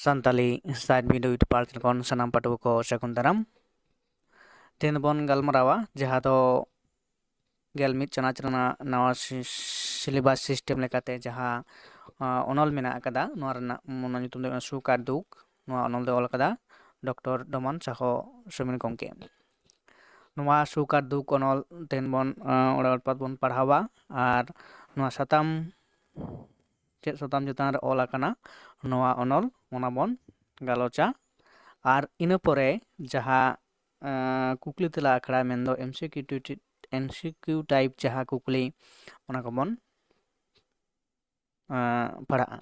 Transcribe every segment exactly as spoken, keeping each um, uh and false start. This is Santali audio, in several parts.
ᱥᱟᱱᱛᱟᱞᱤ ᱥᱟᱭᱤᱰ ᱵᱤᱱᱰᱩ YouTube ᱯᱟᱞᱪᱟᱞ ᱠᱷᱚᱱ ᱥᱟᱱᱟᱢ ᱯᱟᱹᱴᱷᱩᱣᱟᱹ ᱠᱚ ᱥᱟᱹᱜᱩᱱ ᱫᱟᱨᱟᱢ᱾ ᱛᱮᱦᱮᱧ ᱵᱚᱱ ᱜᱟᱞᱢᱟᱨᱟᱣᱟ ᱡᱟᱦᱟᱸ ᱫᱚ ᱜᱮᱞ ᱢᱤᱫ ᱪᱟᱱᱟᱪ ᱨᱮᱱᱟᱜ ᱱᱟᱣᱟ ᱥᱤ-, syllabus system ᱞᱮᱠᱟᱛᱮ ᱡᱟᱦᱟᱸ, ᱟᱸ, ᱚᱱᱚᱞ ᱢᱮᱱᱟᱜ ᱟᱠᱟᱫᱟ, ᱱᱚᱣᱟ ᱨᱮᱱᱟᱜ, ᱚᱱᱟ ᱧᱩᱛᱩᱢ ᱫᱚ ᱦᱩᱭᱩᱜ ᱠᱟᱱᱟ ᱥᱩᱠ ᱟᱨ ᱫᱩᱠ᱾ ᱱᱚᱣᱟ ᱚᱱᱚᱞ ᱫᱚᱭ ᱚᱞ ᱟᱠᱟᱫᱟ ᱰᱚᱠᱴᱚᱨ ᱰᱚᱢᱟᱱ ᱥᱟᱦᱚ ᱥᱚᱢᱤᱨ ᱜᱚᱢᱠᱮ᱾ ᱱᱚᱣᱟ ᱥᱩᱠ ᱟᱨ ᱫᱩᱠ ᱚᱱᱚᱞ ᱛᱮᱦᱮᱧ ᱵᱚᱱ, ᱟᱸ, ᱚᱲᱟᱜ ᱚᱲᱯᱟᱛ ᱵᱚᱱ ᱯᱟᱲᱦᱟᱣᱟ ᱟᱨ ᱱᱚᱣᱟ ᱥᱟᱛᱟᱢ ᱪᱮᱫ ᱥᱟᱛᱟᱢ ᱪᱮᱛᱟᱱ ᱨᱮ ᱚᱞ ᱟᱠᱟᱱᱟ ᱱᱚᱣᱟ ᱚᱱᱚᱞ, ᱚᱱᱟ ᱵᱚᱱ ᱜᱟᱞᱚᱪᱟ᱾ ᱟᱨ ᱤᱱᱟᱹ ᱯᱚᱨᱮ ᱡᱟᱦᱟᱸ, ᱟᱸ, ᱠᱩᱠᱞᱤ ᱛᱮᱞᱟ ᱟᱠᱷᱲᱟ, ᱢᱮᱱᱫᱚ M C Q two-, M C Q type ᱡᱟᱦᱟᱸ ᱠᱩᱠᱞᱤ, ᱚᱱᱟ ᱠᱚᱵᱚᱱ, ᱟᱸ, ᱯᱟᱲᱦᱟᱜᱼᱟ᱾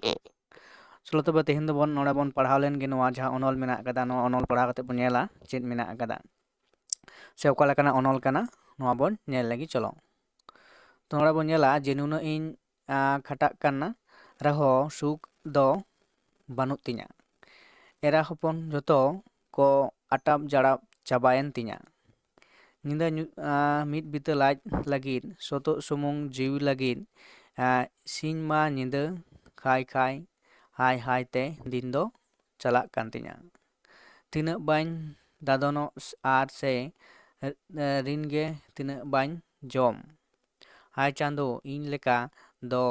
ᱪᱚᱞᱚ ᱛᱚᱵᱮ ᱛᱮᱦᱮᱧ ᱫᱚᱵᱚᱱ, ᱱᱚᱰᱮ ᱵᱚᱱ ᱯᱟᱲᱦᱟᱣ ᱞᱮᱱ ᱜᱮ ᱱᱚᱣᱟ ᱡᱟᱦᱟᱸ ᱚᱱᱚᱞ ᱢᱮᱱᱟᱜ ᱟᱠᱟᱫᱟ, ᱱᱚᱣᱟ ᱚᱱᱚᱞ ᱯᱟᱲᱦᱟᱣ ᱠᱟᱛᱮ ᱵᱚᱱ ᱧᱮᱞᱟ ᱪᱮᱫ ᱢᱮᱱᱟᱜ ᱟᱠᱟᱫᱟ ᱥᱮ ᱚᱠᱟ ᱞᱮᱠᱟᱱᱟᱜ ᱚᱱᱚᱞ ᱠᱟᱱᱟ, ᱱᱚᱣᱟ ᱵᱚᱱ ᱧᱮᱞ ᱞᱟᱹᱜᱤᱫ᱾ ᱪᱚᱞᱚ, ᱛᱚ ᱱᱚᱰᱮ ᱵᱚᱱ ᱧᱮᱞᱟ ᱡᱮ ᱱᱩᱱᱟᱹᱜ ᱤᱧ, ᱟᱸ, ᱠᱷᱟᱴᱟᱜ ᱠᱟᱱᱟ ᱨᱮᱦᱚᱸ ᱥᱩᱠ ᱫᱚ ᱵᱟᱹᱱᱩᱜ ᱛᱤᱧᱟ᱾ ᱮᱨᱟ ᱦᱚᱯᱚᱱ ᱡᱚᱛᱚ ᱠᱚ ᱟᱴᱟᱵ ᱡᱟᱲᱟᱵ ᱪᱟᱵᱟᱭᱮᱱ ᱛᱤᱧᱟ᱾ ᱧᱤᱫᱟᱹ ᱧᱩ-, ᱟᱸ, ᱢᱤᱫ ᱵᱤᱛᱟᱹ ᱞᱟᱡ ᱞᱟᱹᱜᱤᱫ, ᱥᱚᱛᱚᱜ ᱥᱩᱢᱩᱝ ᱡᱤᱣᱤ ᱞᱟᱹᱜᱤᱫ, ᱟᱸ, ᱥᱤᱧ ᱢᱟ ᱧᱤᱫᱟᱹ ᱠᱷᱟᱭ ᱠᱷᱟᱭ, ᱦᱟᱭ ᱦᱟᱭ ᱛᱮ ᱫᱤᱱ ᱫᱚ ᱪᱟᱞᱟᱜ ᱠᱟᱱ ᱛᱤᱧᱟ᱾ ᱛᱤᱱᱟᱹᱜ ᱵᱟᱹᱧ ᱫᱟᱫᱚᱱᱚᱜ ᱟᱨ ᱥᱮ, ᱮ, ᱨᱤᱱ ᱜᱮ ᱛᱤᱱᱟᱹᱜ ᱵᱟᱹᱧ ᱡᱚᱢ᱾ ᱦᱟᱭ ᱪᱟᱸᱫᱚ, ᱤᱧ ᱞᱮᱠᱟ ᱫᱚ,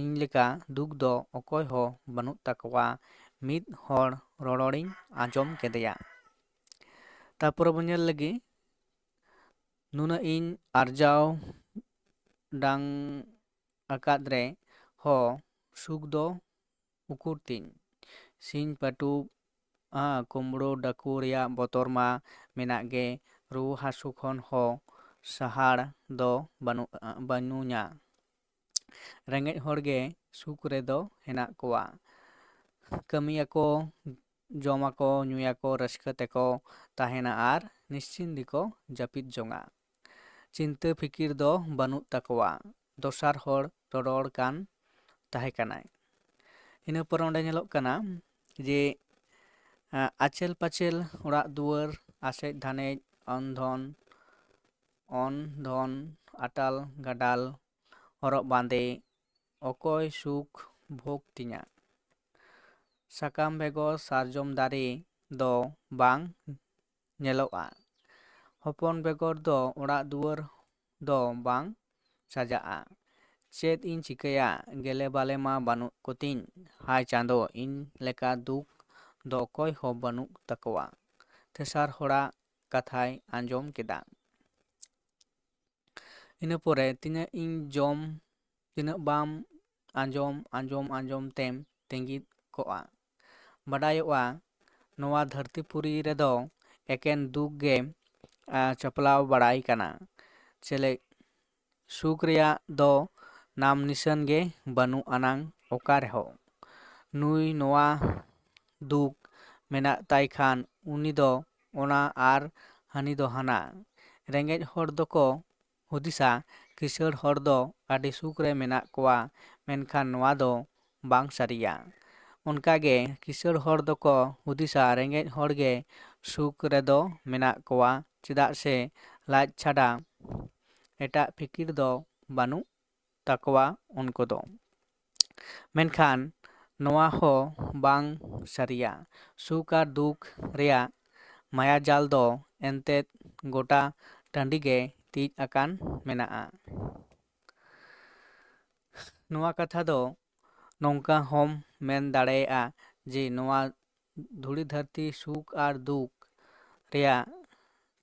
ᱤᱧ ᱞᱮᱠᱟ ᱫᱩᱠ ᱫᱚ ᱚᱠᱚᱭ ᱦᱚᱸ ᱵᱟᱹᱱᱩᱜ ᱛᱟᱠᱚᱣᱟ, ᱢᱤᱫ ᱦᱚᱲ ᱨᱚᱲᱚᱲᱤᱧ ᱟᱸᱡᱚᱢ ᱠᱮᱫᱮᱭᱟ᱾ ᱛᱟᱨᱯᱚᱨᱮ ᱵᱚᱱ ᱧᱮᱞ ᱞᱮᱜᱮ, ᱱᱩᱱᱟᱹᱜ ᱤᱧ ᱟᱨᱡᱟᱣ ᱰᱟᱝ ᱟᱠᱟᱫ ᱨᱮ ᱦᱚᱸ ᱥᱩᱠ ᱫᱚ ᱩᱠᱩᱨ ᱛᱤᱧ᱾ ᱥᱤᱧ ᱯᱟᱹᱴᱩᱵ, ᱟ, ᱠᱩᱢᱵᱽᱲᱩ ᱰᱟᱹᱠᱩ ᱨᱮᱭᱟᱜ ᱵᱚᱛᱚᱨ ᱢᱟ ᱢᱮᱱᱟᱜ ᱜᱮ, ᱨᱩᱣᱟᱹ ᱦᱟᱹᱥᱩ ᱠᱷᱚᱱ ᱦᱚᱸ ᱥᱟᱦᱟᱲ ᱫᱚ ᱵᱟᱹᱱᱩᱜ, ᱵᱟᱹᱱᱩᱧᱟ᱾ ᱨᱮᱸᱜᱮᱡ ᱦᱚᱲ ᱜᱮ ᱥᱩᱠ ᱨᱮᱫᱚ ᱦᱮᱱᱟᱜ ᱠᱚᱣᱟ᱾ ᱠᱟᱹᱢᱤᱭᱟᱠᱚ, ᱡᱚᱢᱟᱠᱚ, ᱧᱩᱭᱟᱠᱚ, ᱨᱟᱹᱥᱠᱟᱹ ᱛᱮᱠᱚ ᱛᱟᱦᱮᱱᱟ ᱟᱨ ᱱᱤᱥᱪᱤᱱ ᱜᱮᱠᱚ ᱡᱟᱹᱯᱤᱫ ᱡᱚᱝᱟ᱾ ᱪᱤᱱᱛᱟᱹ ᱯᱷᱤᱠᱤᱨ ᱫᱚ ᱵᱟᱹᱱᱩᱜ ᱛᱟᱠᱚᱣᱟ ᱫᱚᱥᱟᱨ ᱦᱚᱲ ᱨᱚᱨᱚᱲ ᱠᱟᱱ ᱛᱟᱦᱮᱸ ᱠᱟᱱᱟᱭ᱾ ᱤᱱᱟᱹ ᱯᱚᱨᱮ ᱚᱸᱰᱮ ᱧᱮᱞᱚᱜ ᱠᱟᱱᱟ ᱡᱮ, ᱟᱸ, ᱟᱪᱮᱞ ᱯᱟᱪᱮᱞ ᱚᱲᱟᱜ ᱫᱩᱣᱟᱹᱨ, ᱟᱥᱮᱡ ᱫᱷᱟᱱᱮᱡ, ᱚᱱ ᱫᱷᱚᱱ, ᱚᱱ ᱫᱷᱚᱱ, ᱟᱴᱟᱞ ᱜᱟᱰᱟᱞ, ᱦᱚᱨᱚᱜ ᱵᱟᱸᱫᱮ, ᱚᱠᱚᱭ ᱥᱩᱠ ᱵᱷᱳᱜᱽ ᱛᱤᱧᱟ᱾ ᱥᱟᱠᱟᱢ ᱵᱮᱜᱚᱨ ᱥᱟᱨᱡᱚᱢ ᱫᱟᱨᱮ ᱫᱚ ᱵᱟᱝ ᱧᱮᱞᱚᱜᱼᱟ᱾ ᱦᱚᱯᱚᱱ ᱵᱮᱜᱚᱨ ᱫᱚ ᱚᱲᱟᱜ ᱫᱩᱣᱟᱹᱨ ᱫᱚ ᱵᱟᱝ ᱥᱟᱡᱟᱜᱼᱟ᱾ ᱪᱮᱫ ᱤᱧ ᱪᱤᱠᱟᱹᱭᱟ, ᱜᱮᱞᱮ ᱵᱟᱞᱮ ᱢᱟ ᱵᱟᱹᱱᱩᱜ ᱠᱚᱛᱤᱧ᱾ ᱦᱟᱭ ᱪᱟᱸᱫᱚ, ᱤᱧ ᱞᱮᱠᱟ ᱫᱩᱠ ᱫᱚ ᱚᱠᱚᱭ ᱦᱚᱸ ᱵᱟᱹᱱᱩᱜ ᱛᱟᱠᱚᱣᱟ᱾ ᱛᱮᱥᱟᱨ ᱦᱚᱲᱟᱜ ᱠᱟᱛᱷᱟᱭ ᱟᱸᱡᱚᱢ ᱠᱮᱫᱟ᱾ ᱤᱱᱟᱹ ᱯᱚᱨᱮ ᱛᱤᱱᱟᱹᱜ ᱤᱧ ᱡᱚᱢ, ᱛᱤᱱᱟᱹᱜ ᱵᱟᱢ ᱟᱸᱡᱚᱢ, ᱟᱸᱡᱚᱢ, ᱟᱸᱡᱚᱢ ᱛᱮᱢ ᱛᱮᱸᱜᱤᱫ ᱠᱚᱜᱼᱟ᱾ ᱵᱟᱰᱟᱭᱚᱜᱼᱟ, ᱱᱚᱣᱟ ᱫᱷᱟᱹᱨᱛᱤᱯᱩᱨᱤ ᱨᱮᱫᱚ ᱮᱠᱮᱱ ᱫᱩᱠ ᱜᱮ, ᱟ, ᱪᱟᱯᱞᱟᱣ ᱵᱟᱲᱟᱭ ᱠᱟᱱᱟ᱾ ᱪᱮᱞᱮ ᱥᱩᱠ ᱨᱮᱭᱟᱜ ᱫᱚ ᱱᱟᱢ ᱱᱤᱥᱟᱹᱱ ᱜᱮ ᱵᱟᱹᱱᱩᱜ ᱟᱱᱟᱝ ᱚᱠᱟ ᱨᱮᱦᱚᱸ᱾ ᱱᱩᱭ ᱱᱚᱣᱟ ᱫᱩᱠ ᱢᱮᱱᱟᱜ ᱛᱟᱭ ᱠᱷᱟᱱ ᱩᱱᱤ ᱫᱚ ᱚᱱᱟ ᱟᱨ ᱦᱟᱹᱱᱤ ᱫᱚ ᱦᱟᱱᱟ᱾ ᱨᱮᱸᱜᱮᱡ ᱦᱚᱲ ᱫᱚᱠᱚ ᱦᱩᱫᱤᱥᱟ, ᱠᱤᱥᱟᱹᱬ ᱦᱚᱲ ᱫᱚ ᱟᱹᱰᱤ ᱥᱩᱠ ᱨᱮ ᱢᱮᱱᱟᱜ ᱠᱚᱣᱟ, ᱢᱮᱱᱠᱷᱟᱱ ᱱᱚᱣᱟ ᱫᱚ ᱵᱟᱝ ᱥᱟᱹᱨᱤᱭᱟ᱾ ᱚᱱᱠᱟᱜᱮ ᱠᱤᱥᱟᱹᱬ ᱦᱚᱲ ᱫᱚᱠᱚ ᱦᱩᱫᱤᱥᱟ ᱨᱮᱸᱜᱮᱡ ᱦᱚᱲ ᱜᱮ ᱥᱩᱠ ᱨᱮᱫᱚ ᱢᱮᱱᱟᱜ ᱠᱚᱣᱟ, ᱪᱮᱫᱟᱜ ᱥᱮ ᱞᱟᱡ ᱪᱷᱟᱰᱟ ᱮᱴᱟᱜ ᱯᱷᱤᱠᱤᱨ ᱫᱚ ᱵᱟᱹᱱᱩᱜ ᱛᱟᱠᱚᱣᱟ ᱩᱱᱠᱩ ᱫᱚ᱾ ᱢᱮᱱᱠᱷᱟᱱ ᱱᱚᱣᱟ ᱦᱚᱸ ᱵᱟᱝ ᱥᱟᱹᱨᱤᱭᱟ᱾ ᱥᱩᱠ ᱟᱨ ᱫᱩᱠ ᱨᱮᱭᱟᱜ ᱢᱟᱭᱟᱡᱟᱞ ᱫᱚ ᱮᱱᱛᱮᱫ ᱜᱚᱴᱟ ᱴᱟᱺᱰᱤ ᱜᱮ ᱛᱤᱡ ᱟᱠᱟᱱ ᱢᱮᱱᱟᱜᱼᱟ᱾ ᱱᱚᱣᱟ ᱠᱟᱛᱷᱟ ᱫᱚ ᱱᱚᱝᱠᱟ ᱦᱚᱸᱢ ᱢᱮᱱ ᱫᱟᱲᱮᱭᱟᱜᱼᱟ ᱡᱮ ᱱᱚᱣᱟ ᱫᱷᱩᱲᱤ ᱫᱷᱟᱹᱨᱛᱤ ᱥᱩᱠ ᱟᱨ ᱫᱩᱠ ᱨᱮᱭᱟᱜ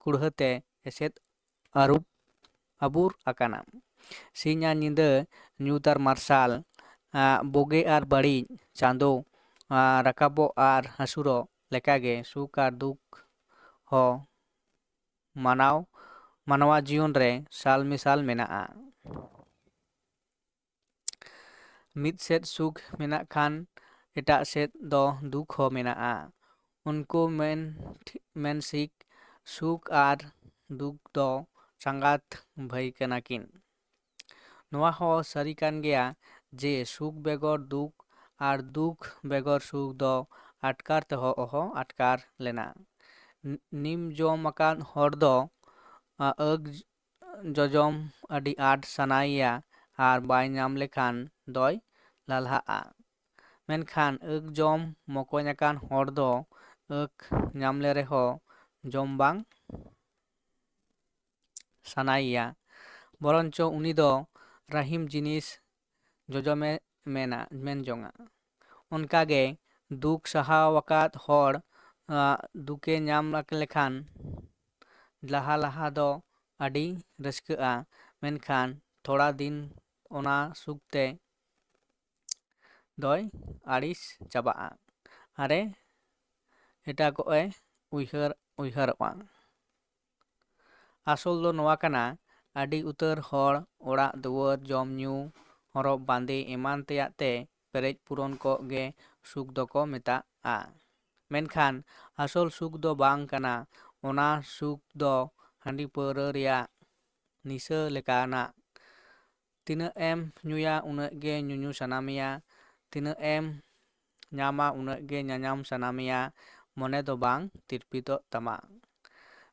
ᱠᱩᱲᱦᱟᱹᱛᱮ ᱮᱥᱮᱫ ᱟᱹᱨᱩᱵ ᱟᱹᱵᱩᱨ ᱟᱠᱟᱱᱟ᱾ ᱥᱤᱧ ᱟᱨ ᱧᱤᱫᱟᱹ, ᱧᱩᱛ ᱟᱨ ᱢᱟᱨᱥᱟᱞ, ᱟ, ᱵᱳᱜᱮ ᱟᱨ ᱵᱟᱹᱲᱤᱡ, ᱪᱟᱸᱫᱳ, ᱟ, ᱨᱟᱠᱟᱵᱚᱜ ᱟᱨ ᱦᱟᱹᱥᱩᱨᱚᱜ ᱞᱮᱠᱟᱜᱮ ᱥᱩᱠ ᱟᱨ ᱫᱩᱠ ᱦᱚᱸ ᱢᱟᱱᱟᱣ, ᱢᱟᱱᱣᱟ ᱡᱤᱭᱚᱱ ᱨᱮ ᱥᱟᱞ ᱢᱮᱥᱟᱞ ᱢᱮᱱᱟᱜᱼᱟ᱾ ᱢᱤᱫ ᱥᱮᱫ ᱥᱩᱠ ᱢᱮᱱᱟᱜ ᱠᱷᱟᱱ ᱮᱴᱟᱜ ᱥᱮᱫ ᱫᱚ ᱫᱩᱠ ᱦᱚᱸ ᱢᱮᱱᱟᱜᱼᱟ᱾ ᱩᱱᱠᱩ ᱢᱮᱱ, ᱢᱮᱱ ᱥᱤᱠ, ᱥᱩᱠ ᱟᱨ ᱫᱩᱠ ᱫᱚ ᱥᱟᱸᱜᱟᱛ ᱵᱷᱟᱹᱭ ᱠᱟᱱᱟ ᱠᱤᱱ᱾ ᱱᱚᱣᱟ ᱦᱚᱸ ᱥᱟᱹᱨᱤ ᱠᱟᱱ ᱜᱮᱭᱟ ᱡᱮ ᱥᱩᱠ ᱵᱮᱜᱚᱨ ᱫᱩᱠ ᱟᱨ ᱫᱩᱠ ᱵᱮᱜᱚᱨ ᱥᱩᱠ ᱫᱚ ᱟᱴᱠᱟᱨ ᱛᱮᱦᱚᱸ ᱚᱦᱚ ᱟᱴᱠᱟᱨ ᱞᱮᱱᱟ᱾ ᱱᱤᱢ ᱡᱚᱢ ᱟᱠᱟᱫ ᱦᱚᱲ ᱫᱚ, ᱟ, ᱟᱹᱠ ᱡᱚᱡᱚᱢ ᱟᱹᱰᱤ ᱟᱸᱴ ᱥᱟᱱᱟᱭᱮᱭᱟ ᱟᱨ ᱵᱟᱭ ᱧᱟᱢ ᱞᱮᱠᱷᱟᱱ ᱫᱚᱭ ᱞᱟᱞᱦᱟᱜᱼᱟ᱾ ᱢᱮᱱᱠᱷᱟᱱ ᱟᱹᱠ ᱡᱚᱢ ᱢᱚᱠᱚᱧ ᱟᱠᱟᱱ ᱦᱚᱲ ᱫᱚ ᱟᱹᱠ ᱧᱟᱢ ᱞᱮ ᱨᱮᱦᱚᱸ ᱡᱚᱢ ᱵᱟᱝ ᱥᱟᱱᱟᱭᱮᱭᱟ, ᱵᱚᱨᱚᱱᱪᱚ ᱩᱱᱤ ᱫᱚ ᱨᱟᱹᱦᱤᱢ ᱡᱤᱱᱤᱥ ᱡᱚᱡᱚᱢᱮ ᱢᱮᱱᱟ, ᱢᱮᱱ ᱡᱚᱝᱟ᱾ ᱚᱱᱠᱟᱜᱮ ᱫᱩᱠ ᱥᱟᱦᱟᱣ ᱟᱠᱟᱫ ᱦᱚᱲ ᱟᱜ ᱫᱩᱠᱮ ᱧᱟᱢ ᱞᱮᱠᱷᱟᱱ ᱞᱟᱦᱟ ᱞᱟᱦᱟ ᱫᱚ ᱟᱹᱰᱤ ᱨᱟᱹᱥᱠᱟᱹᱜᱼᱟ, ᱢᱮᱱᱠᱷᱟᱱ ᱛᱷᱚᱲᱟ ᱫᱤᱱ ᱚᱱᱟ ᱥᱩᱠ ᱛᱮ ᱫᱚᱭ ᱟᱹᱲᱤᱥ ᱪᱟᱵᱟᱜᱼᱟ᱾ ᱟᱨᱮ ᱮᱴᱟᱜᱚᱜ ᱮ ᱩᱭᱦᱟᱹᱨ ᱩᱭᱦᱟᱹᱨᱚᱜᱼᱟ᱾ ᱟᱥᱚᱞ ᱫᱚ ᱱᱚᱣᱟ ᱠᱟᱱᱟ, ᱟᱹᱰᱤ ᱩᱛᱟᱹᱨ ᱦᱚᱲ ᱚᱲᱟᱜ ᱫᱩᱣᱟᱹᱨ, ᱡᱚᱢ ᱧᱩ, ᱦᱚᱨᱚᱜ ᱵᱟᱸᱫᱮ ᱮᱢᱟᱱ ᱛᱮᱭᱟᱜ ᱛᱮ ᱯᱮᱨᱮᱡ ᱯᱩᱨᱚᱱ ᱠᱚᱜ ᱜᱮ ᱥᱩᱠ ᱫᱚᱠᱚ ᱢᱮᱛᱟᱜᱼᱟ᱾ ᱢᱮᱱᱠᱷᱟᱱ ᱟᱥᱚᱞ ᱥᱩᱠ ᱫᱚ ᱵᱟᱝ ᱠᱟᱱᱟ᱾ ᱚᱱᱟ ᱥᱩᱠ ᱫᱚ ᱦᱟᱺᱰᱤ ᱯᱟᱹᱣᱨᱟᱹ ᱨᱮᱭᱟᱜ ᱱᱤᱥᱟᱹ ᱞᱮᱠᱟᱱᱟᱜ᱾ ᱛᱤᱱᱟᱹᱜ ᱮᱢ ᱧᱩᱭᱟ, ᱩᱱᱟᱹᱜ ᱜᱮ ᱧᱩᱧᱩ ᱥᱟᱱᱟ ᱢᱮᱭᱟ᱾ ᱛᱤᱱᱟᱹᱜ ᱮᱢ ᱧᱟᱢᱟ, ᱩᱱᱟᱹᱜ ᱜᱮ ᱧᱟᱧᱟᱢ ᱥᱟᱱᱟ ᱢᱮᱭᱟ᱾ ᱢᱚᱱᱮ ᱫᱚ ᱵᱟᱝ ᱛᱤᱨᱯᱤᱛᱚᱜ ᱛᱟᱢᱟ᱾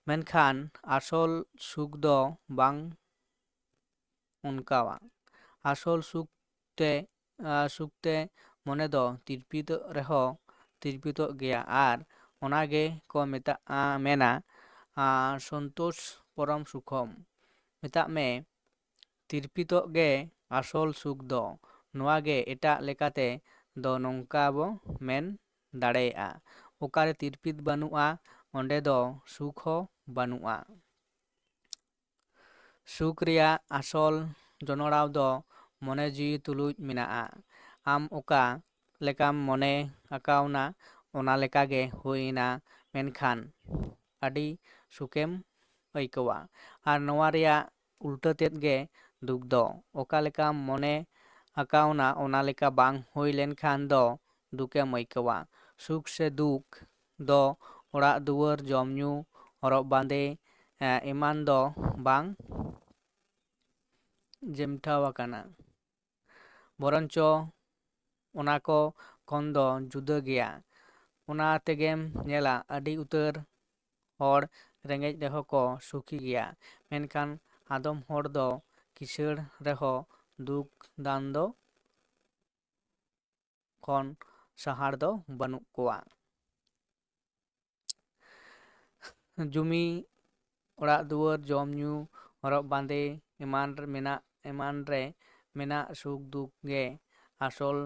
ᱢᱮᱱᱠᱷᱟᱱ ᱟᱥᱚᱞ ᱥᱩᱠ ᱫᱚ ᱵᱟᱝ ᱚᱱᱠᱟᱣᱟ᱾ ᱟᱥᱚᱞ ᱥᱩᱠ ᱛᱮ, ᱟᱨ ᱥᱩᱠ ᱛᱮ ᱢᱚᱱᱮ ᱫᱚ ᱛᱤᱨᱯᱤᱛᱚᱜ ᱨᱮᱦᱚᱸ ᱛᱤᱨᱯᱤᱛᱚᱜ ᱜᱮᱭᱟ, ᱟᱨ ᱚᱱᱟ ᱜᱮ ᱠᱚ ᱢᱮᱛᱟᱜᱼᱟ, ᱢᱮᱱᱟ, ᱟᱨ ᱥᱚᱱᱛᱳᱥ ᱯᱚᱨᱚᱢ ᱥᱩᱠᱷᱚᱢ᱾ ᱢᱮᱛᱟᱜ ᱢᱮ, ᱛᱤᱨᱯᱤᱛᱚᱜ ᱜᱮ ᱟᱥᱚᱞ ᱥᱩᱠ ᱫᱚ᱾ ᱱᱚᱣᱟ ᱜᱮ ᱮᱴᱟᱜ ᱞᱮᱠᱟᱛᱮ ᱫᱚ ᱱᱚᱝᱠᱟ ᱵᱚ ᱢᱮᱱ ᱫᱟᱲᱮᱭᱟᱜᱼᱟ, ᱚᱠᱟᱨᱮ ᱛᱤᱨᱯᱤᱛ ᱵᱟᱹᱱᱩᱜᱼᱟ, ᱚᱸᱰᱮ ᱫᱚ ᱥᱩᱠ ᱦᱚᱸ ᱵᱟᱹᱱᱩᱜᱼᱟ᱾ ᱥᱩᱠ ᱨᱮᱭᱟᱜ ᱟᱥᱚᱞ ᱡᱚᱱᱚᱲᱟᱣ ᱫᱚ ᱢᱚᱱᱮ ᱡᱤᱣᱤ ᱛᱩᱞᱩᱡ ᱢᱮᱱᱟᱜᱼᱟ᱾ ᱟᱢ ᱚᱠᱟ ᱞᱮᱠᱟᱢ ᱢᱚᱱᱮ ᱟᱠᱟᱣᱱᱟ, ᱚᱱᱟ ᱞᱮᱠᱟᱜᱮ ᱦᱩᱭᱮᱱᱟ, ᱢᱮᱱᱠᱷᱟᱱ ᱟᱹᱰᱤ ᱥᱩᱠᱮᱢ ᱟᱹᱭᱠᱟᱹᱣᱟ᱾ ᱟᱨ ᱱᱚᱣᱟ ᱨᱮᱭᱟᱜ ᱩᱞᱴᱟᱹ ᱛᱮᱫ ᱜᱮ ᱫᱩᱠ ᱫᱚ᱾ ᱚᱠᱟ ᱞᱮᱠᱟᱢ ᱢᱚᱱᱮ ᱟᱠᱟᱣᱱᱟ, ᱚᱱᱟ ᱞᱮᱠᱟ ᱵᱟᱝ ᱦᱩᱭ ᱞᱮᱱᱠᱷᱟᱱ ᱫᱚ ᱫᱩᱠᱮᱢ ᱟᱹᱭᱠᱟᱹᱣᱟ᱾ ᱥᱩᱠ ᱥᱮ ᱫᱩᱠ ᱫᱚ ᱚᱲᱟᱜ ᱫᱩᱣᱟᱹᱨ, ᱡᱚᱢ ᱧᱩ, ᱦᱚᱨᱚᱜ ᱵᱟᱸᱫᱮ, ᱮ, ᱮᱢᱟᱱ ᱫᱚ ᱵᱟᱝ ᱡᱮᱢᱴᱷᱟᱣ ᱟᱠᱟᱱᱟ, ᱵᱚᱨᱚᱱᱪᱚ ᱚᱱᱟ ᱠᱚ ᱠᱷᱚᱱ ᱫᱚ ᱡᱩᱫᱟᱹ ᱜᱮᱭᱟ᱾ ᱚᱱᱟ ᱛᱮᱜᱮᱢ ᱧᱮᱞᱟ, ᱟᱹᱰᱤ ᱩᱛᱟᱹᱨ ᱦᱚᱲ ᱨᱮᱸᱜᱮᱡ ᱨᱮᱦᱚᱸ ᱠᱚ ᱥᱩᱠᱷᱤ ᱜᱮᱭᱟ, ᱢᱮᱱᱠᱷᱟᱱ ᱟᱫᱚᱢ ᱦᱚᱲ ᱫᱚ ᱠᱤᱥᱟᱹᱬ ᱨᱮᱦᱚᱸ ᱫᱩᱠ ᱫᱟᱱ ᱫᱚ ᱠᱷᱚᱱ ᱥᱟᱦᱟᱲ ᱫᱚ ᱵᱟᱹᱱᱩᱜ ᱠᱚᱣᱟ᱾ ᱡᱩᱢᱤ, ᱚᱲᱟᱜ ᱫᱩᱣᱟᱹᱨ, ᱡᱚᱢ ᱧᱩ, ᱦᱚᱨᱚᱜ ᱵᱟᱸᱫᱮ ᱮᱢᱟᱱ ᱨᱮ ᱢᱮᱱᱟᱜ, ᱮᱢᱟᱱ ᱨᱮ ᱢᱮᱱᱟᱜ ᱥᱩᱠ ᱫᱩᱠ ᱜᱮ ᱟᱥᱚᱞ